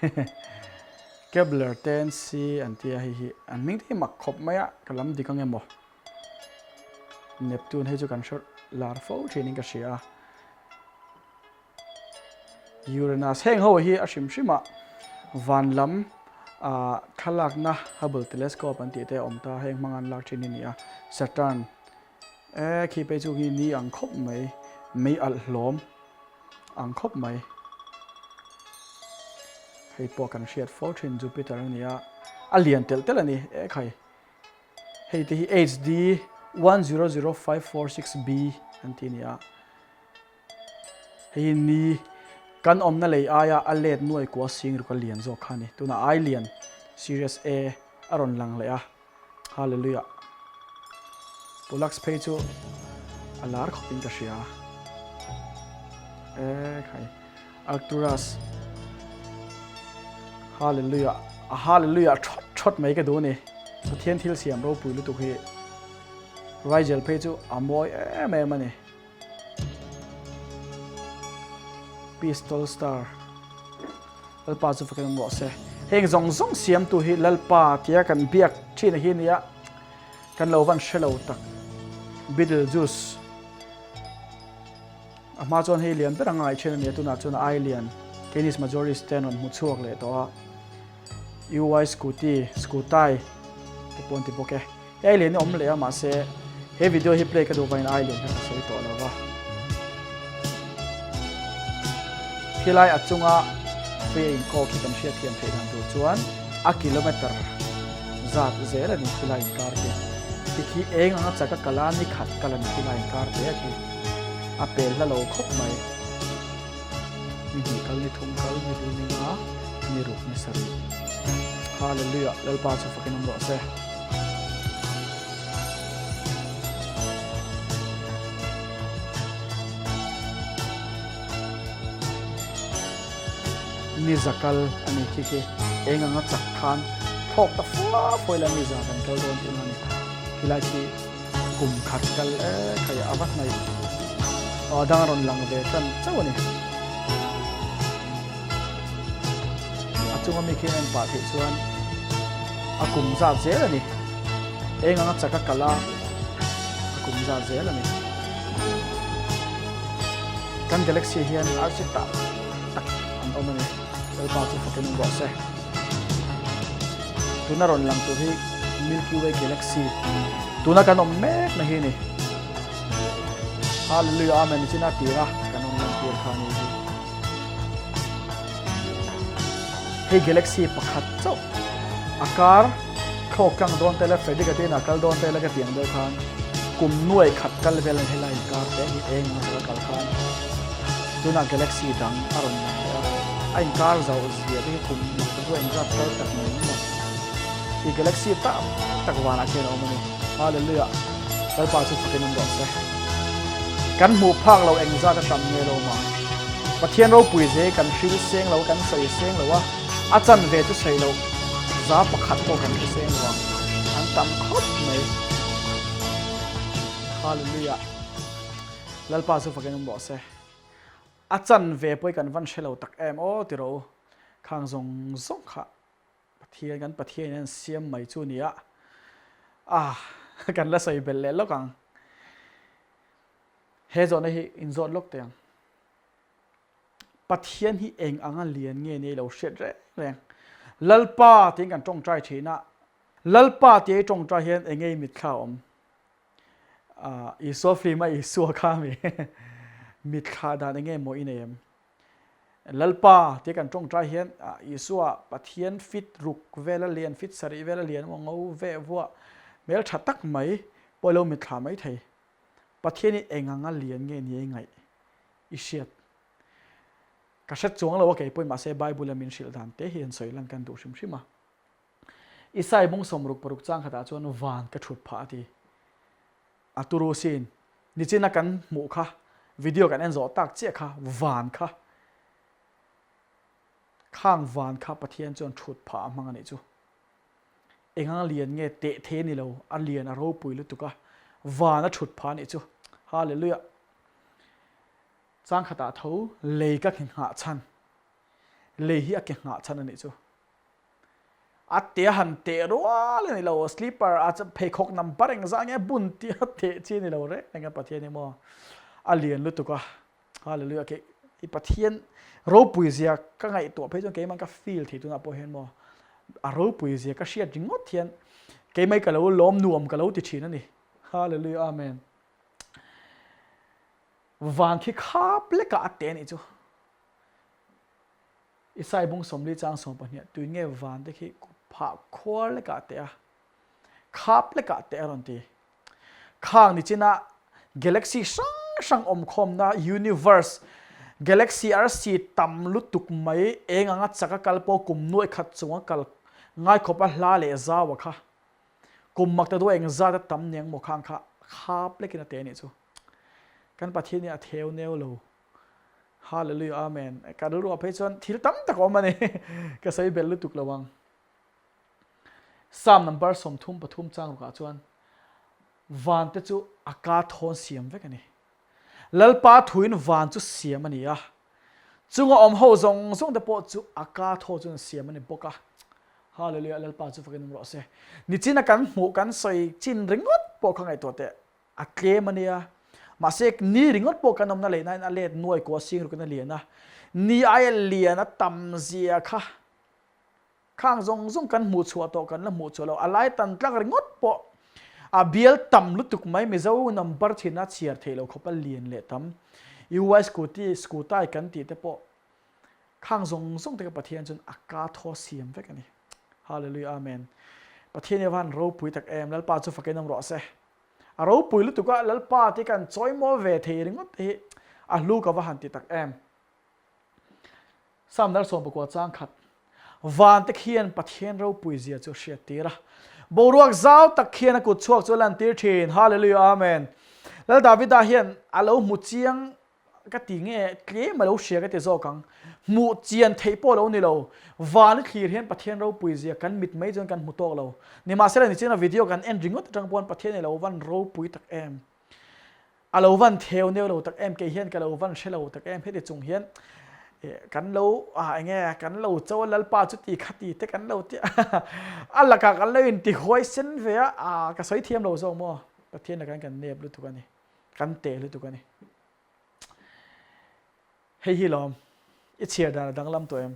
Kepler ten si an tia hei hi an hming te hi mak khawp mai a ka lam dik ang emaw. Neptune hei chu kan hre lar fo thinin ka hria a. Uranus heng ho hi a hrim hrim a van lam ah thlalakna Hubble telescope an tih te a awm ta heng hmanga an lak thin hi a ni a. Saturn e khi phei chu khi ni ang khawp mai mei alh hlawm ang khawp mai. Hei pawh kan hriat fo thin Jupiter a ni a a lian telh telh a ni e khai. Hei te hi HD 100546b an ti a ni a. Hei hi ni kan awmna lei aia a let nuai kua sing ruk a lian zawk kha a ni. Tunah ai lian Sirius A a rawn lang leh a. Hallelujah. Pollux phei chu a lar khawpin ka hria. E khai. Arcturus. Hallelujah. A hallelujah thawt thawt mai ka duh a ni. Pathian thil siam ropui lutuk hi. Rigel phei chu a mawi em em a ni. Pistol star. Lalpa chu fakin awm rawh se. Heng zawng zawng siamtu hi Lalpa tia kan biak thin a hi nia. Kan lo van hre lo tak. Betelgeuse. A hma chuan hei lian ber a ngai thin a nia tunah chuan ai lian Canis Majoris te an rawn hmu chhuak leh tawh a. UI Scooty, Scootai te pawh an ti bawk e. Hei ai lian hi a awm leh a mahse he video hi play ka duh vangin ai lian kha ka sawi tawh lo va. Khilai a chunga fei a inkaw khi kan hriatthiam theih dan tur chuan a kilometer zat zel a ni khilai inkar khi. Khi khi eng anga chak a kal a ni khat kal a ni khilai inkar te a khi. A pel hla lo khawp mai. Ni hnih kal, ni thum kal, ni li ni nga, ni ruk, ni sarih. Hallelujah, Lalpa chu fakin awm rawh se. Ni za kal a ni khi khi eng anga chak khan thlawk ta fua fuai la ni za kan kal dawn tihna a ni. Khilai khi Kum khat kal e khai a va hnaih aw dang a rawn lang ve tan chauh a ni. A chunga mi khian a en pah theih chuan a kum zat zel a ni. Eng anga chak a kal a, a kum zat zel a ni. Kan galaxy hian arsi tak tak an awm a ni. Lalpa chu fakin awm rawh se. Tuna rawn lang tur hi Milky Way Galaxy tuna kan awm mek na hi ni. Hallelujah Amen chin a tira kan awm lang tir kha ni hi. Hei galaxy pakhat chauh a kar thlawk tlang dawn te la Frederick a te inah kal dawn te la ka tiang deuh khan kum nuai khat kal vel an helai inkar te hi eng ang a kal khan tunah galaxy dang a rawn lang leh a a inkar zauh zia te hi kum makta engzat kal tak mai maw i galaxy tam tak vanah khian a awm a ni hallelujah Lalpa chu fakin awm rawh se kan hmuh phak lo engzat a tam nge lo mang Pathian ropui ze kan hril seng lo kan sawi seng lo a a chan ve chu sawi loh za pakhat pawh kan hre seng lo ang. tam khawp mai. Hallelujah. Lalpa chu fakin awm rawh se. A chan ve pawh hi kan van hre lo tak em aw ti rawh u. Khang zawng zawng kha Pathian kan Pathian in an siam mai chu nia. Ah kan la sawi belh leh lawk ang. He zawhna hi in zawt lawk teh ang. Pathian hi eng anga lian nge nia i lo hriat reng reng. Lalpa tiin kan tawngtai thin a, Lalpa tia i tawngtai hian enge i mitthla a awm? Ah, Isua film a Isua kha mi mitthla dan enge maw i nei em? Lalpa tia kan tawngtai hian Isua Pathian fit ruk vela lian, fit sarih vela lian emaw ngo veh vuah hmel tha tak mai pawh i lo mitthla mai thei. Pathian hi eng anga lian nge nia i ngaih? I hriat. Ka hre chuang lo a kei pawhin mahse Bible a min hrilh dan te hi han sawi lan kan duh hrim hrim a. Isai bung 66 chang khatah chuan van ka thut phah a ti. A turu sin. Nichina kan hmuh kha video kan en zawh tak chiah kha van kha khang van kha Pathian chuan thut phah a hmang a nih chu. Engang lian nge teh thei a ni lo, a lian a ropui lutuk a, van a thut phah a nih chu. Hallelujah. Chang khatah tho lei ka ke nghah chhan, lei hi a ke nghah chhan a nih chu. A te a han teh rual a ni lo, slipper a pheikhawk number engzah nge bun tih a teh chi a ni lo reng reng a Pathian hi maw a lian lutuk a. Hallelujah kei i Pathian ropui zia ka ngaihtuah phei chuan keimah ka feel thei tunah pawh hian maw a ropui zia ka hriat ringawt hian keimah ka lo lawm nuam ka lo ti thin a ni. Hallelujah Amen. Van khi khap lekah a te anih chu. Isai bung 40 chang 12 tuin nge van te khi phah khuar lekah a te a. Khap lekah a te a rawn ti. Khang ni china galaxy hrang hrang awm khawmna universe galaxy arsi tam lutuk mai eng anga chak a kal pawh kum nuai khat chunga kal ngai khawp a hla leh zau a kha. Kum mak ta duai eng zat a tam niang maw khang kha khap lekin a te anih chu. Kan Pathian hi a theu neu lo. Hallelujah Amen. Ka rilru ah phei chuan thil tam tak a awm a ni. Ka sawi belh lutuk lo ang. Psalm number 33 chang rukah chuan van te chu a ka thawn siam vek a ni. Lalpa thuin van chu siam a ni a. Chunga awm ho zawng zawng te pawh chu a ka thaw chuan siam a ni bawk a. Hallelujah Lalpa chu fakin awm rawh se. Nichina kan hmuh kan sawi chin ringawt pawh kha ngaihtuah teh. A tlem a nia. Mahse, ni ringawt pawh kan awmna lehnain a let nuai kuah sing rukin a lian a. Ni aia lian a tam zia kha khang zawng zawng kan hmuh chhuah tawh kan la hmuh chhuah lo. A lai tan tlak ringawt pawh a bial tam lutuk mai Mizo number thin a chhiar theih loh khawp a lian leh tam. UY Scooty, Scootai kan tih te pawh khang zawng zawng te kha Pathian chuan a ka thaw siam vek a ni. Hallelujah Amen. Pathian hi a van ropui tak em. Lalpa chu fakin awm rawh se. A ropui lutuk a, Lalpa te kan chawimawl ve thei ringawt te hi a hlu ka va han ti tak em. Psalm dar 19 chang khat, Van te khian Pathian ropui zia chu a hriat tir a, boruak zau tak khian a kut chhuak chu a lantir thin. Hallelujah Amen. Lal Davida hian a lo hmu chiang Ka ti nge tlem a lo hria ka ti zawk ang. Hmuh chian theih pawh lo ni lo. Van i thlir hian Pathian ropui zia kan mit mai chuan kan hmu tawk lo. Nimahsela nichina video kan en ringawt atang pawn Pathian i lo van ropui tak em. A lo van theu neu lo tak em kei hian ka lo van hre lo tak em heti chung hian kan lo ah enge kan lo cho a Lalpa chu ti kha ti te kan lo ti a lakah kan lo inti huaisen ve a ah ka sawi thiam lo zawk maw Pathian lakah kan nep lutuk a ni. Kan teh lutuk a ni. Hei hi lawm, i chhiar dan a danglam tawh em?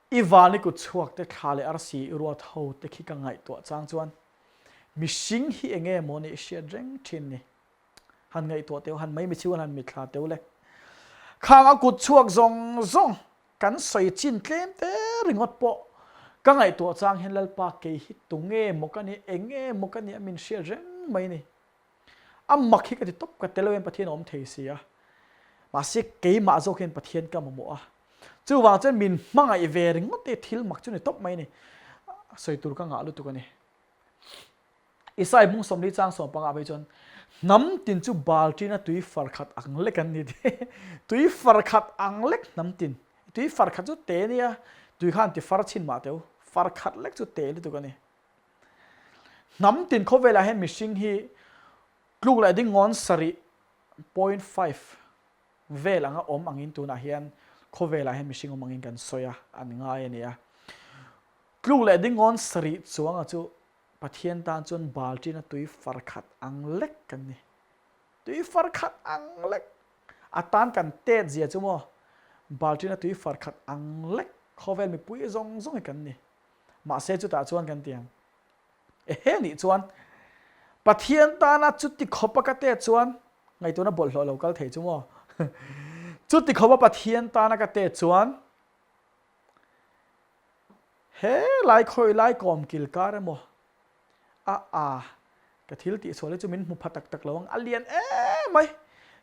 I van i kut chhuak te thla leh arsi i ruat ho te khi ka ngaihtuah chang chuan mihring hi enge maw nih hriat reng thin ni. Han ngaihtuah teu, han mai michhiu han mitthla teu le. Khang a kut chhuak zawng zawng kan sawi chin tlem te ringawt pawh ka ngaihtuah chang hian Lalpa kei hi tunge maw ka nih, enge maw ka nih a min hriat reng mai ni. A mak hi ka ti tawp, ka tel lo hian Pathian a awm thei si a. Mahse keimah zawk hian Pathian ka mamawh a. Chuvang chuan min hmangaih ve ringawt te thil mak chu ni tawp mai ni. Sawi tur ka ngah lutuk a ni. Isai hmung 40 chang 15 phei chuan hnam tin chu bal ṭina tui far khat ang lek an ni ti. Tui far khat ang lek hnam tin. Tui far khat chu te nia, tui khan ti far chhin mah teu. Far khat lek chu te lutuk a ni. Hnam tin khawvelah hian mihring hi tluk leh ding ngawn sarih 0.5 vel anga awm angin tunah hian khawvelah hian mihring awm angin kan sawi a, an ngai a ni a. Tluk leh ding ngawn sarih chuanga chu Pathian tan chuan balṭina tui far khat ang lek kan ni. Tui far khat ang lek. A tan kan tet zia chu maw balṭina tui far khat ang lek khawvel mipui zawng zawng hi kan ni. Mahse chutah chuan kan ti ang. Ehe nih chuan Pathian tana chuti khawpa ka tet chuan ngaihtuahna bawlhhlawh lo kal thei chu maw. Chuti khawpa Pathian tana ka tet chuan he lai khawi lai kawm kil kar emaw a a ka thil tih sual hi chu min hmu pha tak tak lo ang a lian em mai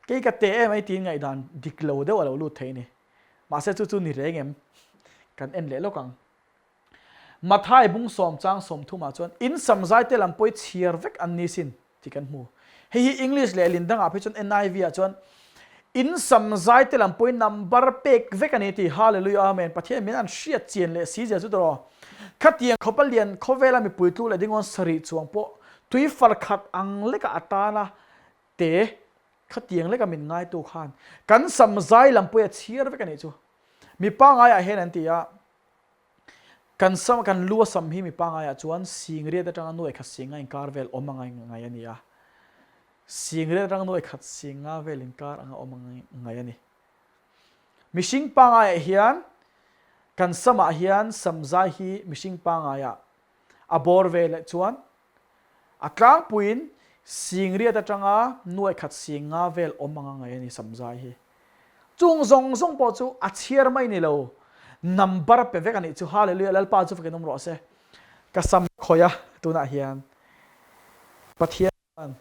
kei ka te em mai tiin ngaihdan dik lo deuh a lo lut thei a ni. Mahse chu chu ni reng em? Kan en leh lawk ang. Mathai bung sawm chang 30 ah chuan in sam zai te lam pawh hi chhiar vek an ni sin tih kan hmu. Hei hi English leh lin dangah phei chuan NIV ah chuan in sam zai te lam pawh hi number pek vek a ni tih Hallelujah Amen Pathian min an hriat chian leh si zia chu tawh khatiang khawp a lian khawvela mipui tlu leh dingawn sarih chuang pawh tui far khat ang leka atana te khatiang leka min ngaitu khan kan sam zai lam pawh hi a chhiar vek a nih chu. Mi pangaiah hian an ti a. Kan sam, kan lu a sam hi mi pangaiah chuan singriat atanga nuai khat singa inkar vel awm anga ngai a ni a. Singriat atanga nuai khat singa vel inkar anga awm anga ngai a ni. Mihring pangaiah hian kan samah hian samzai hi mihring pangaiah a bawr ve leh chuan A tlangpuiin singriat atanga nuai khat sing nga vel awm anga ngaih a ni samzai hi. Chung zawng zawng pawh chu a chhiar mai ni lo, number a pe vek a nih chu. Hallelujah, Lalpa chu fakin awm rawh se. Ka sam khawih a tunah hian Pathian chuan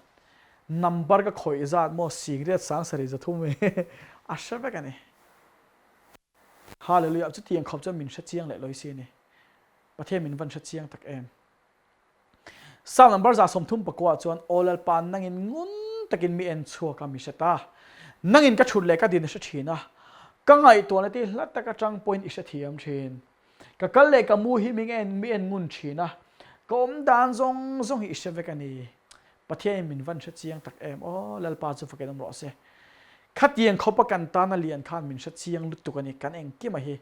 number ka khawih zat maw singriat 70 hi a hre vek a ni. Hallelujah, chutiang khawp chuan min hre chiang leh lawi si a ni. Pathian min van hre chiang tak em. Psalm number 34 ah chuan, Aw Lalpa, nangin ngun takin mi en chhuak a, mi hre ta. Nangin ka thut leh ka din i hre thin a, ka ngaihtuahna te hla tak atang pawhin i hre thiam thin. Ka kal leh ka mu hi mi en mi en ngun thin a, ka awm dan zawng zawng hi i hre vek a ni. Pathianin min van hre chiang tak em? Aw Lalpa chu fakin awm rawh se. Khatiang khawpa kan tana lian khan min hre chiang lutuk a ni, kan engkima hi.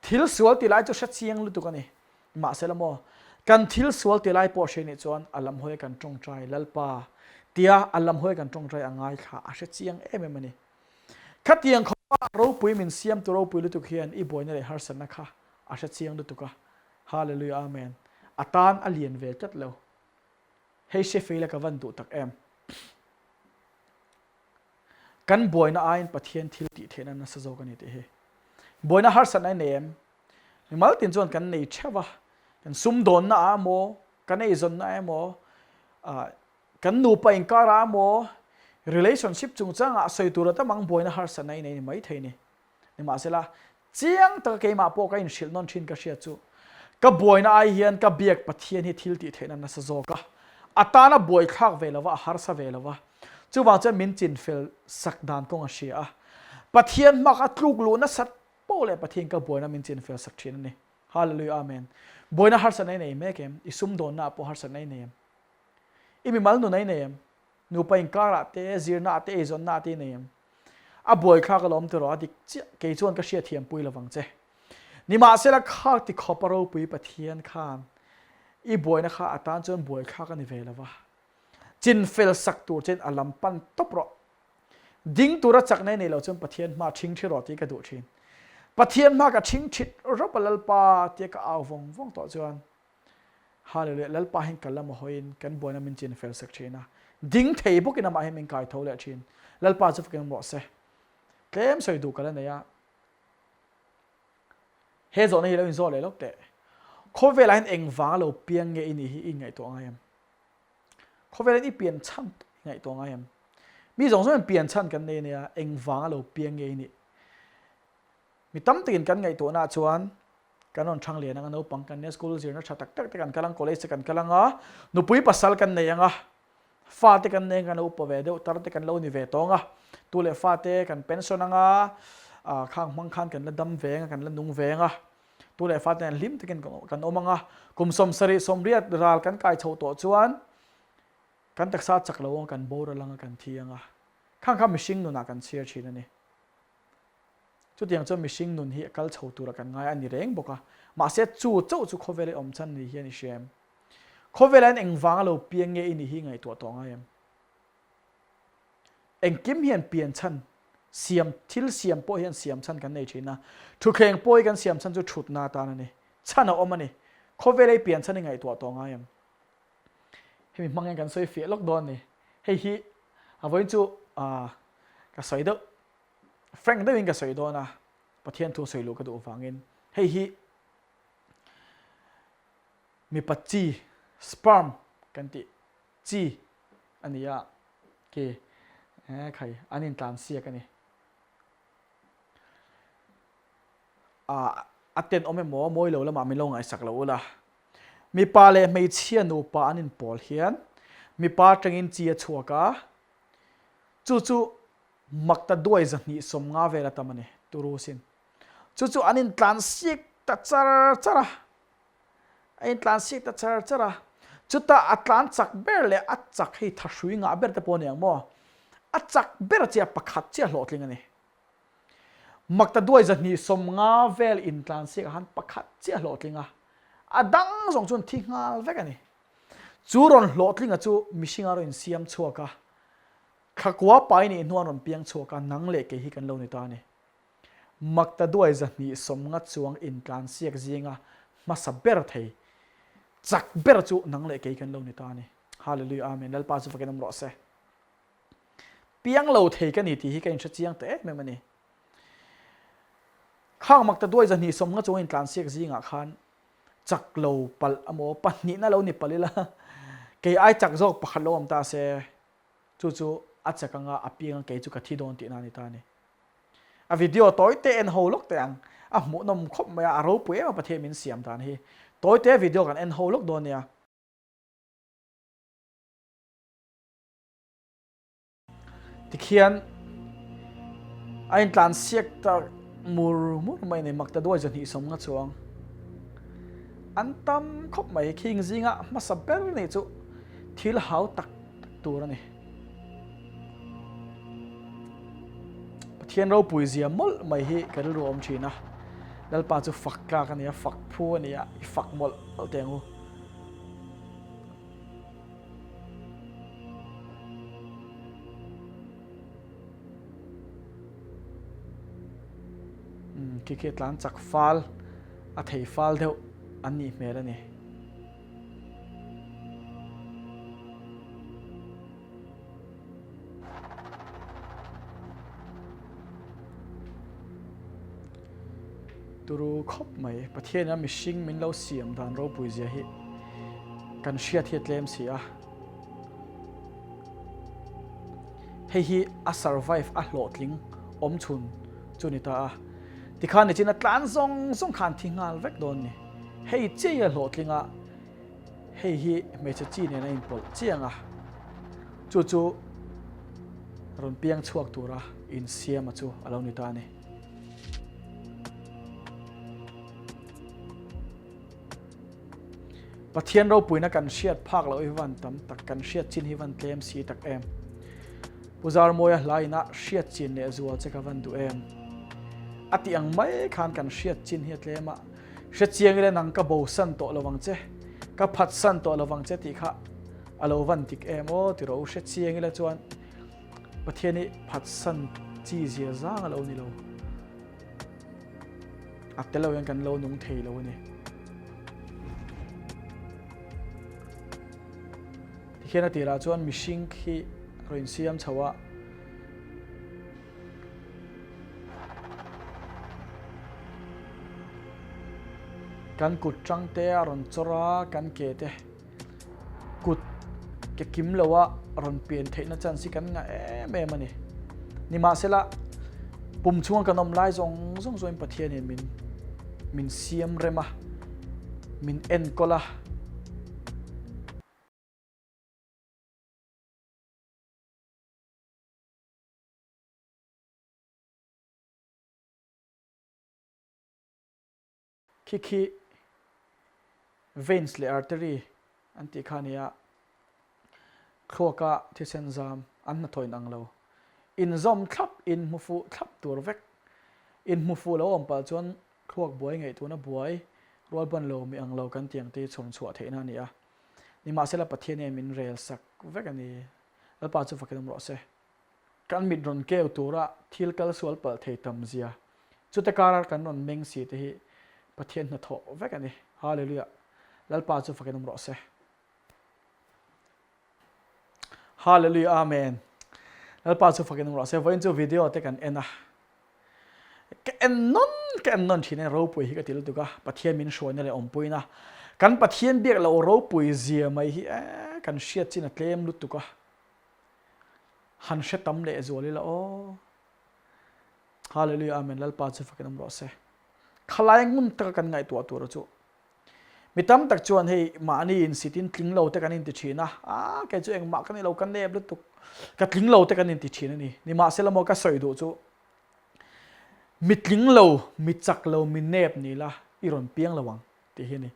Thil sual ti lai chu hre chiang lutuk a ni. Mahsela maw, kan thil sual ti lai pawh hria nih chuan a lam hawi kan tawngtai Lalpa tia a lam hawi kan tawngtai a ngaithla a hre chiang em em a ni. Khatiang khawpa ropui min siamtu ropui lutuk hian i buaina leh harsatna kha a hre chiang lutuk a. Hallelujah Amen. A tan a lian ve tlat lo. Hei hre feila ka van duh tak em. Kan buaina aiin Pathian thil tih theihna nasa zawk a ni tih hi. Buaina harsatna i nei em? Mimal tin chuan kan nei theuh a, kan sumdawnna ah emaw, kan eizawnna emaw, kan nupa inkar ah emaw, relationship chungchangah sawi tur a tam ang buaina harsatna i nei ni mai thei ni. Nimahsela, chiang taka keimah pawh ka inhrilh nawn thin ka hriat chu, ka buaina ai hian ka biak Pathian hi thil tih theihna nasa zawk a, a tana buaithlak ve lova, a harsa ve lova, chuvang chuan min chinfel sak dan kawng a hria a, Pathian hmak a tluk luh nasat Poh leh Pathian ka buaina min chin fel sak thin a ni. Hallelujah Amen. Buaina harsatna i nei mek em? I sumdawnna ah pawh harsatna i nei em? I mimal nun a i nei em? Nupa inkar ah te, zirna ah te, eizawnna ah te i nei em? A buaithlak alawm tiraw a dik chiah kei chuan ka hriatthiam pui lovang che. Nimahsela khak ti khawp a ropui Pathian khan i buaina kha a tan chuan buaithlak a ni ve lova. Chin fel sak tur chuan a lam pan tawp rawh. Ding tura chakna i nei lo chuan Pathian hma ṭhing ṭhi rawh tih ka duh ṭhin. Pathian hma ka ṭhing ṭhit rawp a Lalpa tia ka au vawng vawng tawh chuan Hallelujah Lalpa hian ka lam a hawiin kan buaina min chin fel sak ṭhin a. Ding thei bawkin amah hian min kai tho leh ṭhin. Lalpa chu fakin awm rawh se. Tlem sawi duh ka la nei a. He zawhna hi lo inzawh leh lawk teh. Khawvelah hian engvanga lo piang nge i nih hi i inngaihtuah ngai em? Khawvelah i pian chhan i ngaihtuah ngai em? Mi zawng zawng in pian chhan kan nei ania, engvanga lo piang nge i nih? Mi tam takin kan ngaihtuahna ah chuan kan rawn thang lian anga naupang kan nia, school zirna tha tak tak te kan kal ang, college te kan kal anga, nupui pasal kan nei anga, fa te kan nei anga kan lo upa ve deuh, tar te kan lo ni ve tawng a, tu leh fa te kan pension anga, khang hmang khan kan la dam ve anga, kan la nung ve anga. Tu leh fate nen hlim takin kan awm ang a, kum 70 80 ral kan kai chho tawh chuan kan taksa chak lo ang kan boral ang a kan thi ang a. Khang kha mihring nunah kan chhiar thin a ni. Chutiang chuan mihring nun hi a kal chho tura kan ngai a ni reng bawk a, mahse chu chauh chu khawvela i awm chhan ni hian i hria em? Khawvela in engvanga lo piang nge i nih hi ngaihtuah tawh ngai em? Engkim hian pian chhan, siam, thil siam pawh hian siam chhan kan nei thin a, thutthleng pawh hi kan siam chhan chu thutna atan a ni, chhan a awm a ni. Khawvela i pian chhan i ngaihtuah tawh ngai em? Hemi hmang hian kan sawi fiah lawk dawn a ni. Hei hi a vawiin chu ka sawi deuh, frank deuhin ka sawi dawn a, Pathian thu sawi luh ka duh vangin hei hi mipa chi, sperm kan tih chi a ni a, ke khai an intlan siak a ni. A tenawm emaw mawi lo lamah min lo ngaihsak lo ula. Mipa leh hmeichhia nupa an inpawl hian mipa atangin chi a chhuak a, chu chu makta duai 250 vel a tam a ni, turu sin. Chu chu an intlan sik ta char char a, a intlan sik ta char char a, chutah a tlan chak ber leh a chak hei thahrui ngah ber te pawh a ni ang maw, a chak ber chiah pakhat chiah hlawhtling a ni. Makta duai 250 vel intlan siak ah khan pakhat chiah hlawhtling a, a dang zawng chuan thi nghal vek a ni. Chu rawn hlawhtlinga chu mihring a rawn insiam chhuak a, thlakua pai nih hnuan rawn piang chhuak a, nang leh kei hi kan lo ni ta a ni. Makta duai 250 chuang intlan siak zinga hmasa ber thei, chak ber chu nang leh kei kan lo ni ta a ni. Hallelujah Amen Lalpa chu fakin awm rawh se. Piang lo thei ka ni tih hi ka inhre chiang ta em em a ni. Khang makta duai 250 chuang intlan siak zingah khan chak lo palh amaw pahnihna lo ni palh ila kei ai chak zawk pakhat lo awm ta se chu chu a chak anga a piang a kei chu ka thi dawn tihna a ni ta a ni. A video tawi te en ho lawk teh ang, a hmuhnawm khawp mai a, a ropui em a Pathian min siam dan hi. Tawi te video kan en ho lawk dawn nia. Tikhian a intlan siak ta mur mur mai a ni, makta duai 250 chuang an tam khawp mai. Khing zinga hmasa ber nih chu thil hau tak tak tur a ni. Pathian ropui zia mawlh mai hi ka rilru a awm thin a, Lalpa chu fak tlak a ni a, fak phu a ni a, i fak mawlh mawlh teh ang u. Khi khi tlan chak fal a thei fal deuh an nih hmel a ni. Turu khawp mai, Pathian a mihring min lo siam dan ropui zia hi kan hriat hi a tlem si a. Hei hi a survive a hlawhtling awm chhun chu ni ta a. Tikhan nichin a tlan zawng zawng khan thi nghal vek dawn ni. Hei chiah hi a hlawhtling a, hei hi hmeichhe chi nen a inpawlh chiang a, chu chu rawn piang chhuak tura insiama chu a lo ni ta a ni. Pathian ropuina kan hriat phak loh hi van tam tak, kan hriat chin hi van tlem si tak em. Pu Zarmawia hla ina hriat chin leh zual che ka van duh em. A tih ang mai khan kan hriat chin hi a tlem a, hre chiang ila nang ka bosan tawh lovang che, ka phatsan tawh lovang che tih kha a lo van dik em aw ti rawh u, hre chiang ila chuan Pathian hi phatsan chi zia zang a lo ni lo. A tel lo hian kan lo nung thei lo a ni. Tikhian a tirah chuan mihring khi rawn insiam chho a. Kan kut tang te a rawn chawr a, kan ke te. Kut ke kim loa rawn pian theihna chance hi kan ngah em em a ni. Nimahsela, pum chhunga kan awm lai zawng zawng zawngin Pathianin min min siam rem a, min enkawl a. Khi khi veins leh artery an tih kha a ni a, thluaka thisen zam an hnathawh in ang lo. Inzawm thlap, inhmu fuh thlap tur vek. Inhmu fuh lo awm palh chuan thluak buai ngaihtuahna buai rual ban lo mi ang lo kan tih ang te hi chhawm chhuah theihna a ni a. Nimahsela Pathian hian min rel sak vek a ni. Lalpa chu fakin awm rawh se. Kan mit rawn keu tura thil kal sual palh thei tam zia chute kara kan rawn meng si te hi Pathian hnathawh vek a ni. Hallelujah! Lalpa chu fakin awm rawh se. Hallelujah Amen. Lalpa chu fakin awm rawh se. Vawiin chu video te kan en a. Ka en nawn ka en nawn thin a ropui hi ka ti lutuk a. Pathian min hruaina leh awmpuina. Kan Pathian biak loh ropui zia mai hi eh kan hriat chin a tlem lutuk a. Han hre tam leh zual ila aw. Hallelujah Amen Lalpa chu fakin awm rawh se. Khalai ngun taka kan ngaihtuah tur chu Mi tam tak chuan hei mahni insitin tling lo te kan inti thin a, ah kei chu engmah ka ni lo, ka nep lutuk, ka tling lo te kan inti thin a ni. Nimahsela maw ka sawi duh chu mi tling lo, mi chak lo, mi nep ni la i rawn piang lo ang tih hi a ni.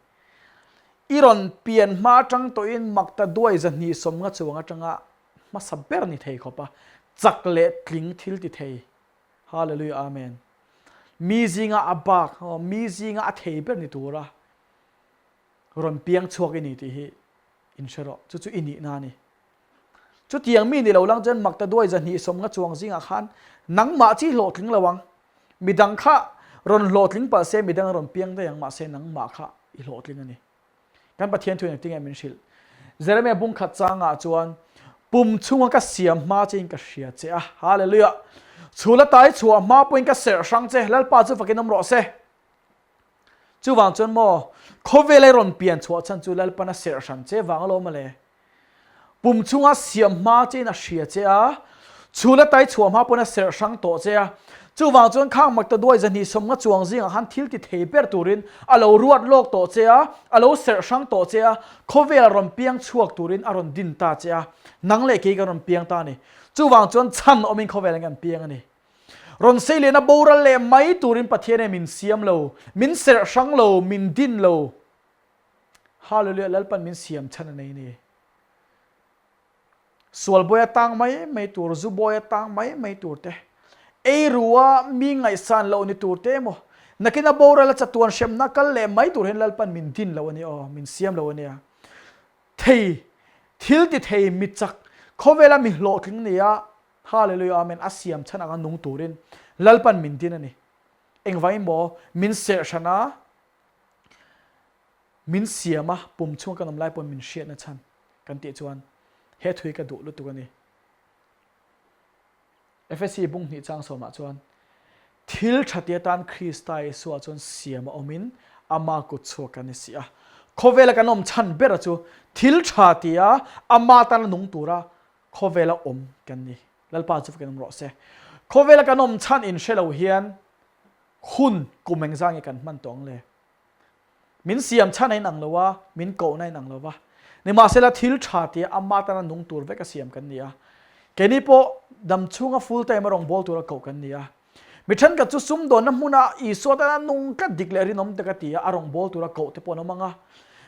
I rawn pian hma atang tawhin makta duai zahnih sawmnga chuang atanga hmasa ber ni thei khawp a, chak leh tling thil ti thei. Hallelujah Amen. Mi zinga a bak, mi zinga a thei ber ni tura rawn piang chhuak i ni tih hi in hre rawh. Chu chu i nihna a ni. Chutiang mi ni lo lang chuan makta duai zahnih sawmnga chuang zingah khan nangmah chi hlawhtling lo ang. Midang kha rawn hlawhtling palh se midang rawn piang daih ang mahse nangmah kha i hlawhtling a ni. Kan Pathian thu engtin nge min hrilh? Jeremia bung khat changah chuan pum chhunga ka siam hma chein ka hria che a. Hallelujah! Chhul a tai chhuah hma pawhin ka serh hrang che, Lalpa chu fakin awm rawh se. Chuvang chuan maw, khawvel a rawn pian chhuah chhan chu Lalpan a serh hran che vang alawm ale. Pum chhunga siam hma chein a hria che a, chhul a tai chhuah hma pawn a serh hrang tawh che a. Chuvang chuan khang makta duai zahnih sawmnga chuang zingah khan thil ti thei ber turin a lo ruat lawk tawh che a, a lo serh hrang tawh che a, khawvel a rawn piang chhuak turin a rawn din ta che a, nang leh kei kan rawn piang ta a ni. Chuvang chuan chhan awmin khawvel ang kan piang a ni. Rawn sei lehna boral leh mai turin Pathian e min siam lo, min serh hrang lo, min din lo. Hallelujah Lalpan min siam chhan a nei ni. Sual bawi a tang mai mai tur, zu bawi a tang mai mai tur te, ei ru a mi ngaihsan loh ni tur te emaw, nakin a boral a chatuan hremna kal leh mai tur hian Lalpan min din lo a ni aw, min siam lo a nia. Thei, thil ti thei mi chak, khawvela mi hlawhtling ni a, Hallelujah Amen, a siam chhan anga nung turin Lalpan min din a ni. Engvangin maw min serh hran a, Min siam a, pum chhunga kan awm lai pawn min hriatna chhan kan tih chuan he thui ka duh lutuk a ni. Efesi bung hnih chang sawmah chuan thil tha ti atan Krista Isua chuan siam a awmin ama kut chhuak kan ni si a. Khawvela kan awm chhan bera chu thil tha ti a ama tana nung tura khawvela awm kan ni. Lalpa chu fakin awm rawh se. Khawvela kan awm chhan in hre lo hian Hun kum engzah nge kan hman tawh ang le? Min siam chhan a inang lo a, min kohna a inang lo va. Nimahsela thil tha tia ama tana nung tur vek a siam kan ni a. Keini pawh dam chhunga full time a rawngbâwl tura koh kan ni a. Mi thenkhat chu sumdawnna hmuna Isua tana nung tlat dik leh rinawm tak a ti a, a rawngbâwl tura koh te pawh an awm ang a.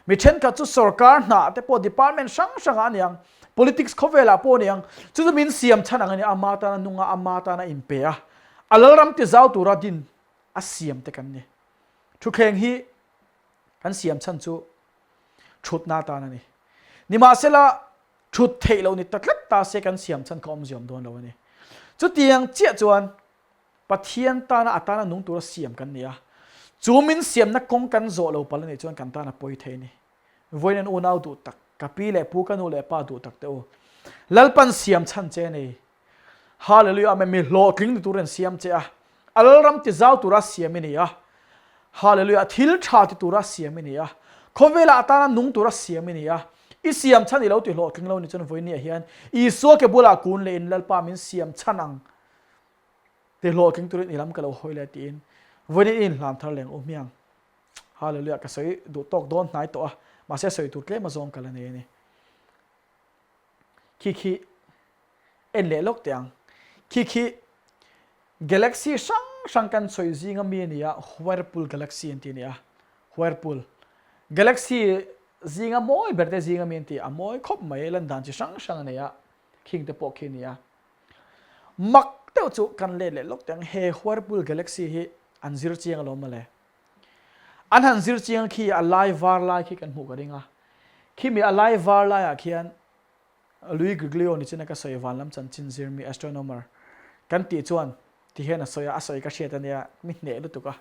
Mi thenkhat chu sorkar hnah te pawh department hrang hrangah a ni ang, politics khawvelah pawh a ni ang. Chu chu min siam chhan ang a ni, ama tana nung a, ama tana inpe a. A lalram ti zau tura din a siam te kan ni. Thutthleng hi kan siam chhan chu thutna atan a ni. Nimahsela thut theih loh ni ta tlat ta se kan siam chhan kha awmzia awm dawn lo a ni. Chutiang chiah chuan Pathian tana a tana nung tura siam kan ni a. Chu min siamna kawng kan zawh lo palh a nih chuan kan tan a pawi thei a ni. Vawiin an unau duh tak, ka pi leh pu, ka nu leh pa duh tak te u. Lalpan siam chhan che a ni. Hallelujah Amen mi hlawhtling ni tur in siam che a a lalram ti zau tura siam i ni a Hallelujah thil tha ti tura siam i ni a khawvela atana nung tura siam i ni a i siam chhan i lo ti hlawhtling lo ni chuan vawiin ah hian Isua ke bulah kun leh in Lalpa min siam chhan ang ti hlawhtling turin i lam ka lo hawi leh tiin vawiin in inhlan thar leng u hmiang Hallelujah ka sawi duh tawk dawn hnai tawh a mahse sawi tur tlem azawng ka la nei a ni Khi khi en leh lawk teh ang. Khi khi galaxy hrang hrang kan sawi zinga mi a ni a, Whirlpool galaxy an ti a ni a. Whirlpool Galaxy zinga mawi ber te zinga mi an ti a mawi khawp mai lan dan chi hrang hrang a nei a khing te pawh khi a ni a. Mak deuh chu kan let leh lawk teh ang he Whirlpool Galaxy hi an zir chiang alawm mawle. An han zir chiang khi a lai var lai khi kan hmuh ka ring a. Khimi a lai var laiah khian Louis Giglio ni china ka sawi van lam chanchin zir mi astronomer kan tih chuan ti hian a sawi a, a sawi ka hriat ania mi hneh lutuk a.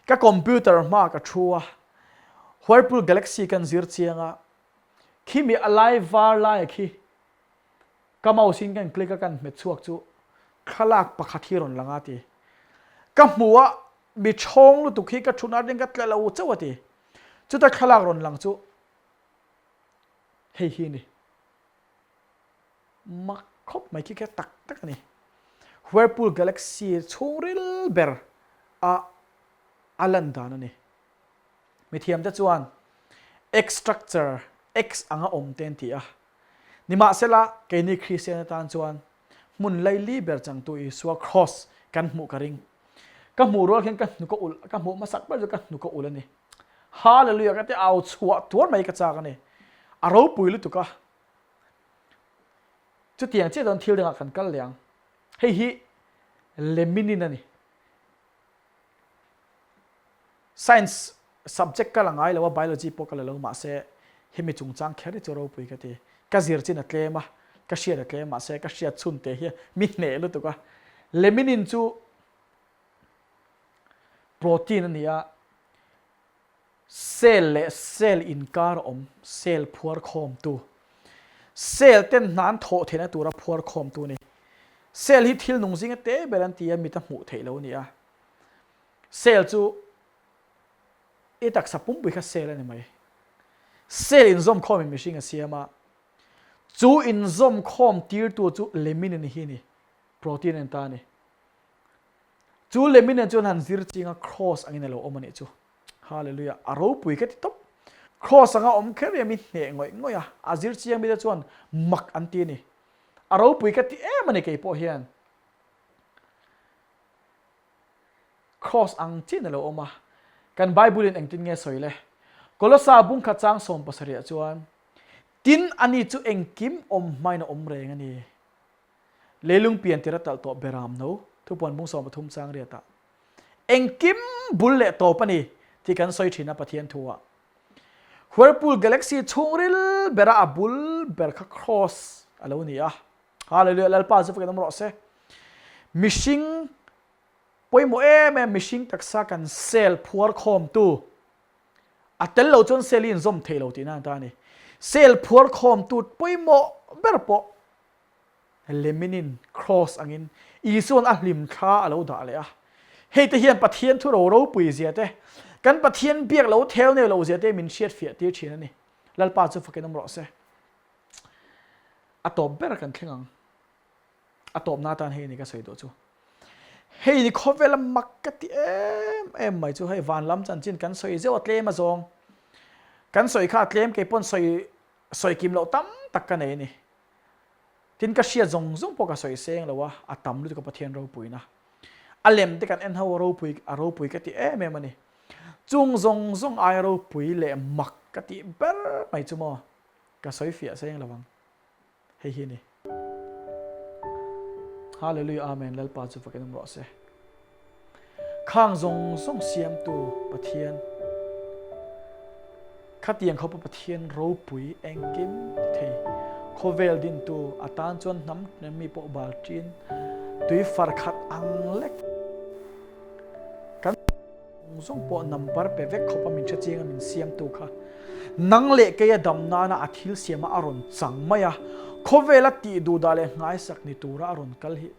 Ka computer hma ka thu a, Whirlpool Galaxy kan zir chiang a, khimi a lai var laia khi ka mouse in kan click a kan hmet chhuak chu thlalak pakhat hi rawn lang a ti. Ka hmu a mi chhawng lutuk hi ka thutna atangin ka tle lo chauh a ti. Chuta thlalak rawn lang chu Hei hi a ni. Mak khawp mai khi kha tak tak a ni. Whirlpool Galaxy chhungril ber a a lan dan a ni. Mithiamte chuan X structure, X anga awm te an ti a. Nimahsela, keini Kristian atan chuan hmun laili ber changtu Isua Kraws kan hmuh ka ring. Ka hmuh rual khian ka hnuk a ulh, ka hmuh hmasak ber chu ka hnuk a ulh a ni. Hallelujah ka ti au chhuah tuar mai ka chak a ni. A ropui lutuk a. Chutiang chiah chuan thil dangah kan kal leh ang. Hei hi leminin a ni. Science subject ka la ngai lo a, biology pawh ka la lo mahse hemi chungchang kher hi chu ropui ka ti. Ka zir chin a tlem a, ka hriat a tlem mahse ka hriat chhun te hi mi hneh lutuk a. Leminin chu Protein a ni a, cell leh cell inkar a awm, cell phuar khawmtu. Cell ten hna an thawh theihna tura phuar khawmtu a ni. Cell hi thil nung zinga te ber an ti a, mit a hmuh theih lo a ni a. Cell chu i taksa pumpui kha cell a ni mai. Cell inzawm khawmin mihring a siam a, chu inzawm khawm tirtu chu leminin hi a ni, protein a ni ta a ni. Chu Lemine chuan han zir ching a Kross angin a lo awm a nih chu. Hallelujah! A ropui ka ti tawp. Kross anga awm kher hi a mi hneh ngawih ngawih a, a zir chiang mite chuan mak an ti a ni. A ropui ka ti em a ni kei pawh hian. Kross ang chiin a lo awm a. Kan Bible in engtin nge sawi le? Kolosa bungkhat chang 70 ah chuan, Tin, ani chu engkim awm hmain a awm reng a ni. Leilung pian tir a talh tawh beram no, thupuan bung 13 chang riatah engkim bul leh tawp a ni tih kan sawi thin a Pathian thu ah. Whirlpool Galaxy chhungril bera a bul ber kha Cross a lo ni a. Hallelujah Lalpa chu fakin awm rawh se. Mihring pawimawh em em mihring taksa kan cell phuar khawmtu a tel lo chuan cell hi inzawm thei lo tihna an ta a ni. Cell phuar khawmtu pawimawh ber pawh Leminin Kraws angin Isua'n a hlimthla a lo dah leh a. Hei te hian Pathian thu ro ropui zia te, kan Pathian biak lo theu nei lo zia te min hriatfiah tir thin a ni. Lalpa chu fakin awm rawh se. A tawp ber kan thleng ang. A tawpna atan hei a ni ka sawi duh chu. Hei ni khawvela mak ka ti em em mai chu hei van lam chanchin kan sawi zeuh a tlem a zawng. Kan sawi kha a tlem kei pawn sawi sawi kim loh tam tak ka nei a ni. Tin ka hriat zawng zawng pawh ka sawi seng lo a, a tam lutuk a Pathian ropuina. A lem te kan en ho a ropui a ropui ka ti em em a ni. Chung zawng zawng aia ropui leh mak ka tih ber mai chu maw ka sawi fiah seng lo ang. Hei hi a ni. Hallelujah Amen Lalpa chu fakin awm rawh se. Khang zawng zawng siamtu Pathian Khatiang khawpa Pathian ropui engkim ti thei khawvel dintu atan chuan hnam mi pawh bal ṭin tui far khat ang lek kan zawng pawh number pe vek khawpa min hre chiang a min siamtu kha nang leh keia dam nana a thil siama a rawn chang mai a khawvela tih duhdah leh nghaisak ni tura a rawn kal hi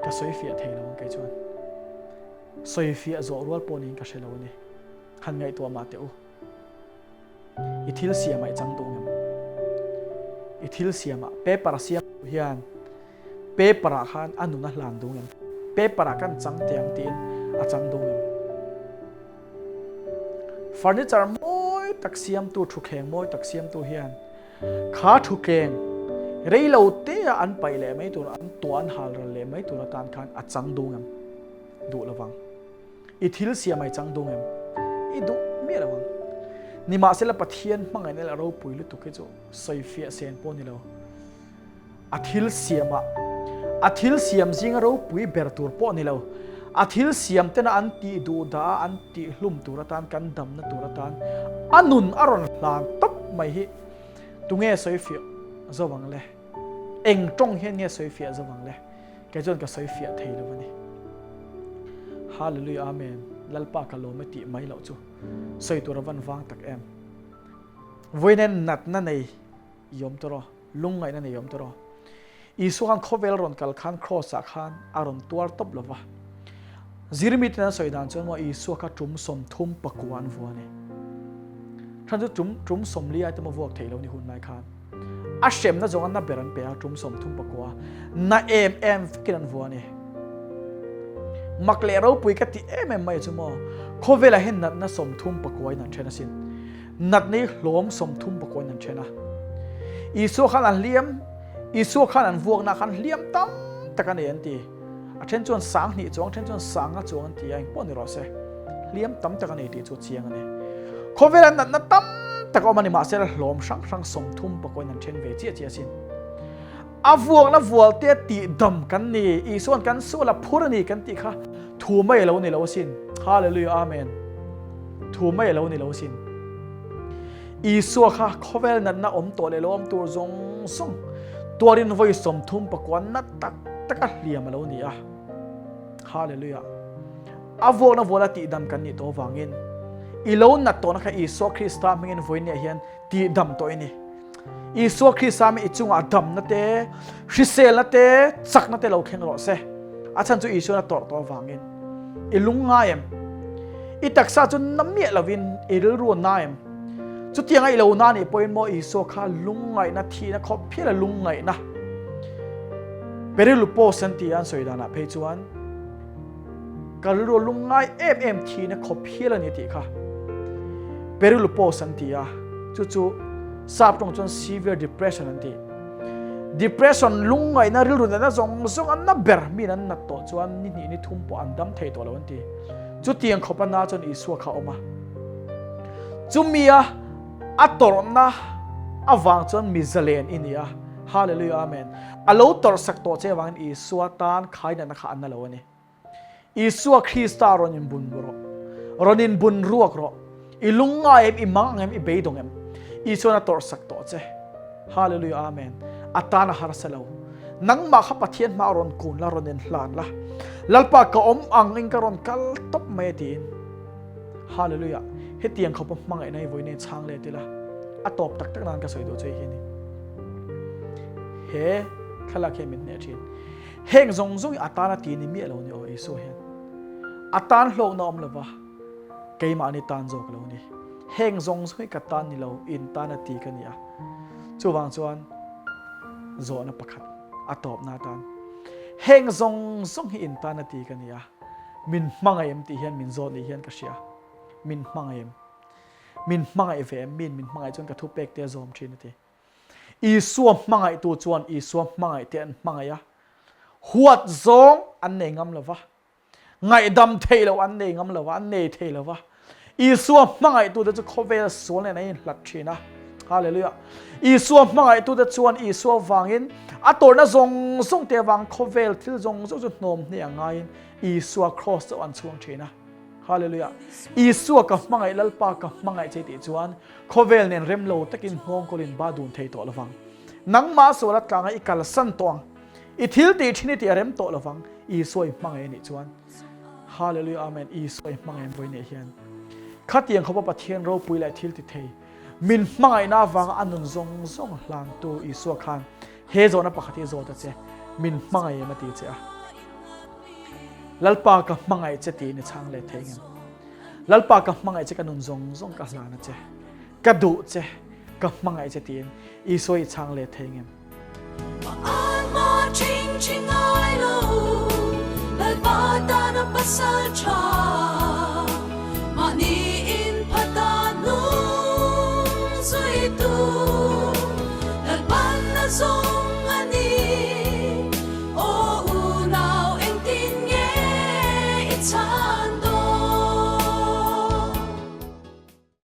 Ka sawi fiah thei lo ang kei chuan. Sawi fiah zawh rual pawh niin ka hre lo a ni. Han ngaihtuah mah teh u. I thil siamah i chang duh ngem? I thil siamah paper siam hian paper ah khan a nun a hlan duh ngem? Paper ah kan chang teh ang tiin a chang duh ngem? Furniture mawi tak siamtu, thutthleng mawi tak siamtu hian kha thutthleng rei lo tea an paih leh mai tur, an tuah an hal ral leh mai tur atan khan a chang dung em? Duh lovang. I thil siam ai chang dung em? I duh miah lo ang. Nimahsela Pathian hmangaihna leh ropui lutuk hi chu sawifiah sen pawh ni lo. A thil siamah, a thil siam zinga ropui ber tur pawh ni lo. A thil siam tena an tih duh dah a, an tih hlum tur atan, kan damna tur atan a nun a rawn hlan tawp mai hi tunge sawifiah zo ang le? Eng tawng hian nge sawifiah zo ang le? Kei chuan ka sawifiah thei lo a ni. Hallelujah Amen. Lalpa ka lawm e tih mai loh chu sawi tur a van vang tak em. Vawiin natna nei i awm tawh rawh, lungngaihna nei i awm tawh rawh. Isua khan khawvel rawn kal khan Kraws ah khan a rawn tuar tawp lo va. Zirmi ten an sawi dan chuan maw Isua kha tum 39 an vua a ni. Chhan chu tum tum 40 ai te maw vuak theih lo ni hun lai khan. A hremna zawng a na ber an pe a, tum 39 na em em vekin an vua a ni. Mak leh ropui ka ti em em mai chu maw, khawvelah hian natna 39 in an then asin. Natna hi hlawm 39 in an then a. Isua khan an hliam, Isua khan an vuakna khan hliam tam tak a nei an ti. A then chuan 2000 chuang, a then chuan 5000 chuang an ti a, engpawh ni rawh se. Hliam tam tak a nei tih chu chiang a ni. Khawvela natna tam tak a awm a ni, mahse hlawm hrang hrang 39 in an then ve chiah chiah asin. A vuakna vualte tih dam kan ni, Isua'n kan sual a phur a ni kan tih kha thu mai a lo ni lo asin. Hallelujah Amen. Thu mai a lo ni lo asin. Isua kha khawvel natna awm tawh leh lo awm tur zawng zawng tuarin vawi 39 na tak taka hliam a lo ni a. Hallelujah. A vuakna vuala tihdam kan nih tawh avangin i lo nat tawhna kha Isua Krista hmingin vawiin ah hian tihdam tawh i ni. Isua Krista mi i chungah damna te, hriselna te, chakna te lo thleng rawh se. A chhan chu Isuan a tawrh tawh avangin. I lung ngai em? I taksa chu na miah lovin i rilru a na em? Chutianga i lo na nih pawhin maw Isua kha lungngaihna thihna khawp phial a lungngaihna. Perilupos an ti a an sawi danah phei chuan Ka rilru a lungngai em em thihna khawp hial a ni tih kha Perilupos an ti a, chu chu sap tawng chuan severe depression an ti. Depression lungngaihna rilru natna zawng zawng an na ber min an nat tawh chuan ni hnih ni thum pawh an dam thei tawh lo an ti. Chutiang khawp a na chuan Isua kha a awm a. Chumi a a tawrhna avang chuan mi zalen i ni a. Hallelujah Amen. A lo tawrhsak tawh che avangin Isua tan khainatna kha a na lo a ni. Isua Krista rawn inbun rawh. Rawn inbun ruak rawh. I lungngai em, i mang ang em, i beidawng em? Isuan a tawrhsak tawh che. Hallelujah Amen. A tan a harsa lo. Nangmah kha Pathian hma rawn kun la, rawn inhlan la. Lalpa ka awm ang in ka rawn kal tawp mai a tiin. Hallelujah. Hetiang khawpa hmangaihna hi vawiin chhang let ila. A tawp tak tak nan ka sawi duh chu hei hi a ni. He thlalak hian min hneh thin. Heng zawng zawng hi a tan a ti ni miah lo ni aw Isua hian. A tan hlawkna awm lova keimahni tan zawk lo ni. Heng zawng zawng hi ka tan ni lo, in tan a ti ka ni a. Chuvang chuan zawhna pakhat a tawpna atan heng zawng zawng hi in tan a ti ka ni a. Min hmangaih em tih hian min zawt ni hian ka hria. Min hmangaih em? Min hmangaih ve em? Min min hmangaih chuan ka thupek te a zawm thin a ti. Isua hmangaihtu chuan Isua hmangaihte an hmangaih a, huat zawng an nei ngam lo va, ngaihdam theih loh an nei ngam lo va, an nei thei lo va. Isua hmangaihtute chu khawvel sual nen an inhlat thin a. Hallelujah. Isua hmangaihtute chuan Isua vangin a tawrhna zawng zawng te avang khawvel thil zawng zawng chu hnawm hne a ngaiin Isua cross chauh an chhuang thin a. Hallelujah. Isua ka hmangaih Lalpa ka hmangaih che tih chuan Khawvel nen rem lo takin nghawngkawlin ba dun thei tawh lovang. Nangmah sual a tlanga i kalsan tawh ang. I thil tih thin i tih a rem tawh lovang. Isua i hmangaih a nih chuan. Hallelujah Amen Isua i hmangaih an vawi neih hian. Khatiang khawpa Pathian ropui leh thil ti thei min hmangaihna avanga a nun zawng zawng hlantu Isua khan he zawhna pakhat hi zawt a che min hmangaih em a ti che a. Lalpa ka hmangaih che tiin i chhang let thei ngem. Lalpa ka hmangaih che ka nun zawng zawng ka hlan a che. Ka duh che ka hmangaih che tiin Isua i chhang let thei ngem.